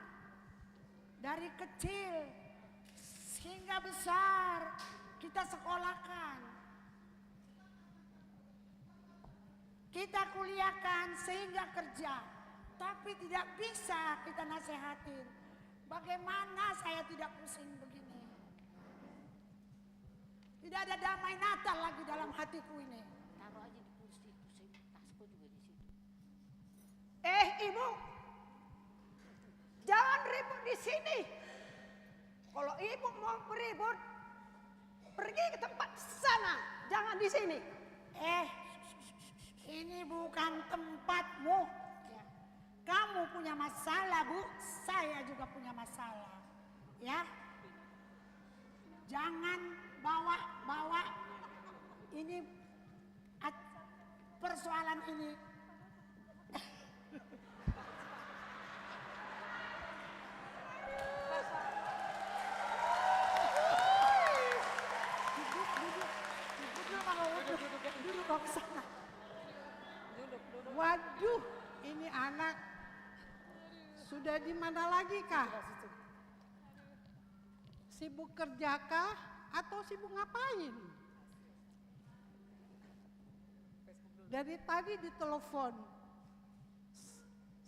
Dari kecil sehingga besar kita sekolahkan. Kita kuliahkan sehingga kerja, tapi tidak bisa kita nasehatin. Bagaimana saya tidak pusing begini? Tidak ada damai Natal lagi dalam hatiku ini. Taruh aja di kursi, kursi tasku juga di situ. Eh, Ibu, jangan ribut di sini. Kalau Ibu mau ribut, pergi ke tempat sana, jangan di sini. Eh, ini bukan tempatmu. Ya. Kamu punya masalah, Bu, saya juga punya masalah. Ya. Jangan bawa-bawa ini, at-, persoalan ini. Duduk, duduk. Duduk dulu, Bang Owo. Duduk, duduk, duduk. Duduk, Bang, sana. Duduk, duduk. Waduh, ini anak sudah di mana lagi kah? Sibuk kerja kah? Atau sibuk ngapain? Dari tadi ditelepon, s-,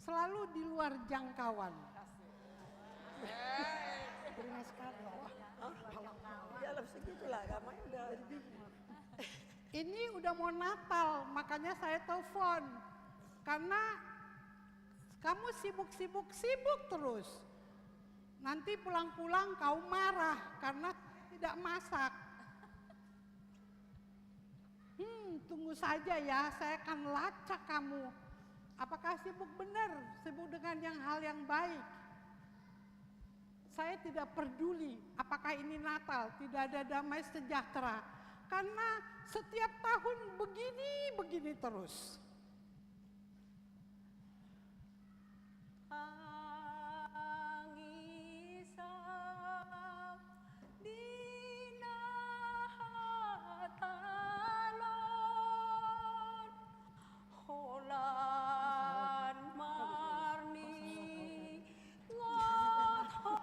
selalu di luar jangkauan. Terima kasih. Hah? Ya, lah, segitulah, agama udah. Ini udah mau Natal, makanya saya telepon. Karena kamu sibuk, sibuk, sibuk terus. Nanti pulang-pulang kau marah karena tidak masak. Hmm, tunggu saja ya, saya akan lacak kamu. Apakah sibuk benar, sibuk dengan yang hal yang baik? Saya tidak peduli apakah ini Natal, tidak ada damai sejahtera. Karena setiap tahun begini, begini terus. Angisab di na hatalon, holan marningot ho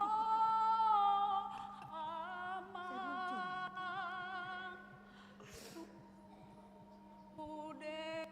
amang. Sude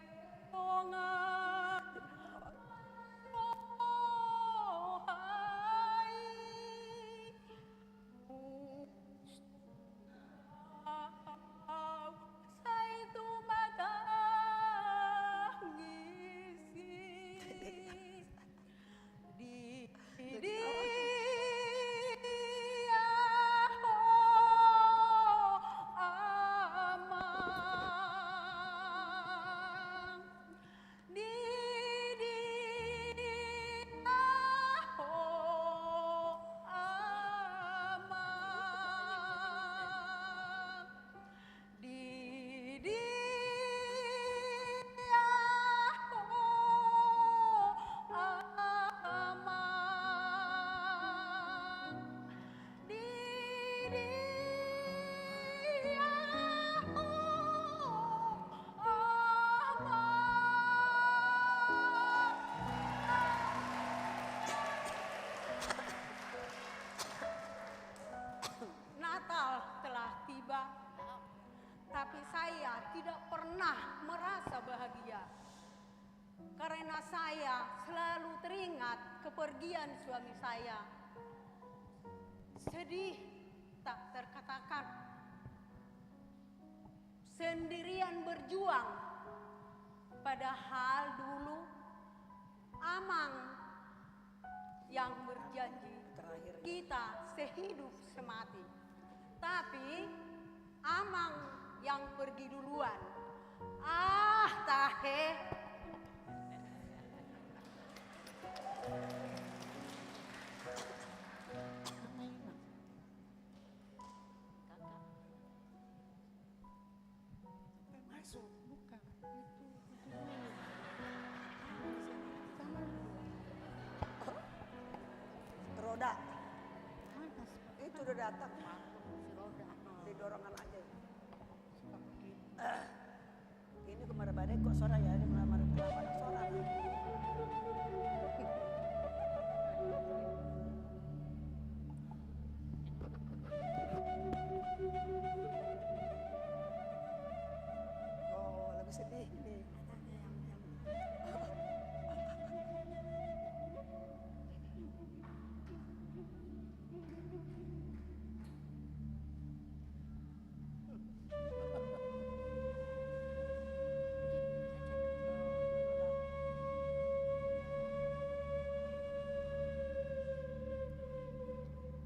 Tapi saya tidak pernah merasa bahagia karena saya selalu teringat kepergian suami saya. Sedih tak terkatakan. Sendirian berjuang, padahal dulu Amang yang berjanji kita sehidup semati. Tapi Amang yang pergi duluan. Ah, tahe. Kakak. Masuk. Bukan. Itu, itu dulu. Sama dulu. Roda. Atas, Pak. Itu udah datang, Pak. Si roda. Didorongan aja. Suka begitu. Ini kemarin badai kok suara ya, ini kemarin kelamaan suara. Oh, lagu sedih nih.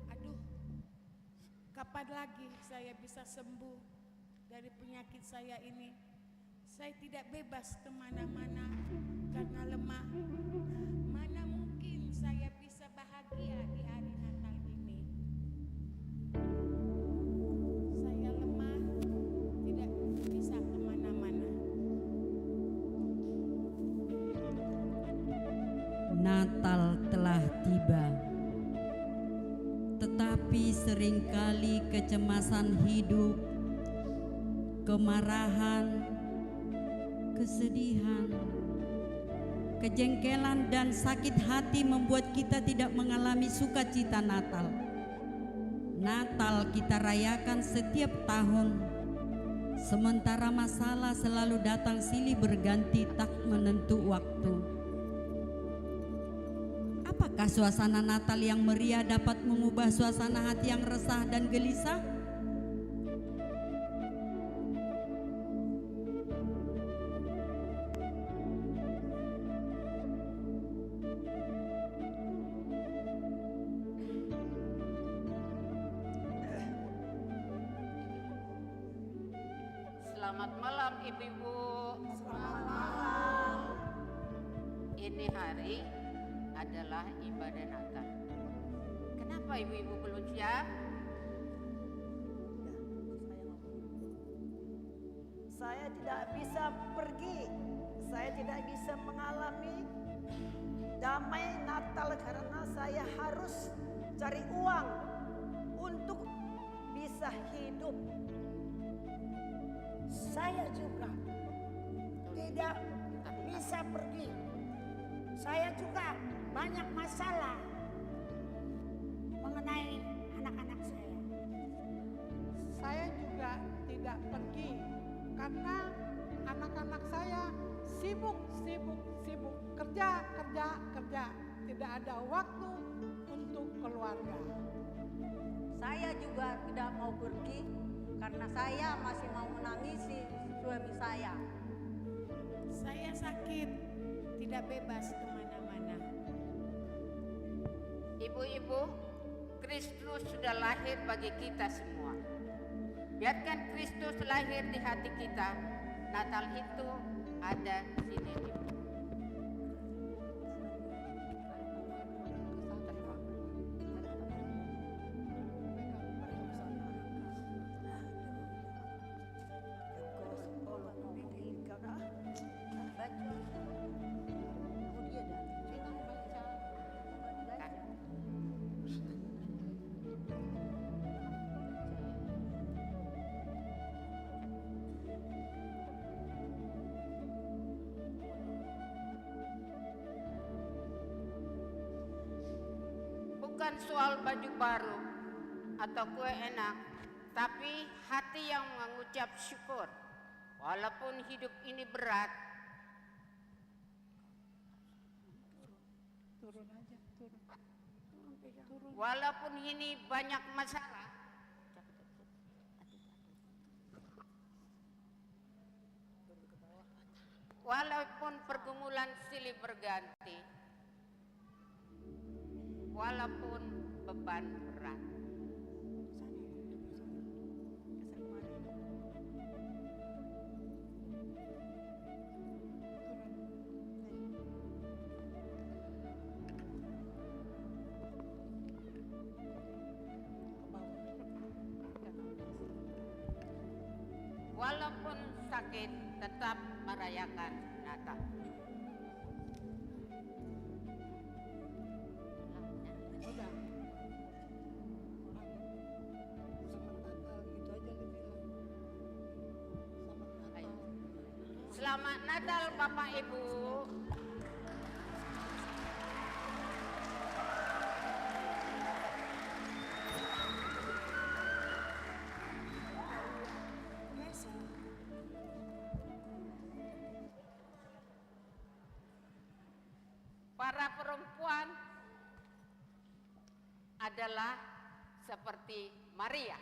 Aduh, kapan lagi saya bisa sembuh dari penyakit saya ini? Saya tidak bebas kemana-mana karena lemah. Mana mungkin saya bisa bahagia di hari Natal ini? Saya lemah, tidak bisa kemana-mana. Natal telah tiba, tetapi seringkali kecemasan hidup, kemarahan, kesedihan, kejengkelan, dan sakit hati membuat kita tidak mengalami sukacita Natal. Natal kita rayakan setiap tahun, sementara masalah selalu datang silih berganti tak menentu waktu. Apakah suasana Natal yang meriah dapat mengubah suasana hati yang resah dan gelisah? Selamat malam, ibu-ibu. Selamat malam. Ini hari adalah ibadah Natal. Kenapa ibu-ibu belum siap? Saya tidak bisa pergi, saya tidak bisa mengalami damai Natal karena saya harus cari uang untuk bisa hidup. Saya juga tidak bisa pergi. Saya juga banyak masalah mengenai anak-anak saya. Saya juga tidak pergi karena anak-anak saya sibuk, sibuk, sibuk. Kerja, kerja, kerja. Tidak ada waktu untuk keluarga. Saya juga tidak mau pergi karena saya masih mau menangisi suami saya. Saya sakit, tidak bebas kemana-mana. Ibu-ibu, Kristus sudah lahir bagi kita semua. Biarkan Kristus lahir di hati kita. Natal itu ada di sini. Bukan soal baju baru atau kue enak, tapi hati yang mengucap syukur. Walaupun hidup ini berat, walaupun ini banyak masalah, walaupun pergumulan silih berganti, walaupun beban berat. Walaupun sakit, tetap merayakan Natal. Selamat Natal, Bapak Ibu. Para perempuan adalah seperti Maria.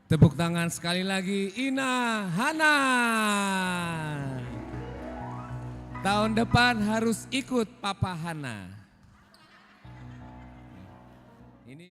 Tepuk tangan sekali lagi, Ina Hana. Tahun depan harus ikut Papa Hana. Ini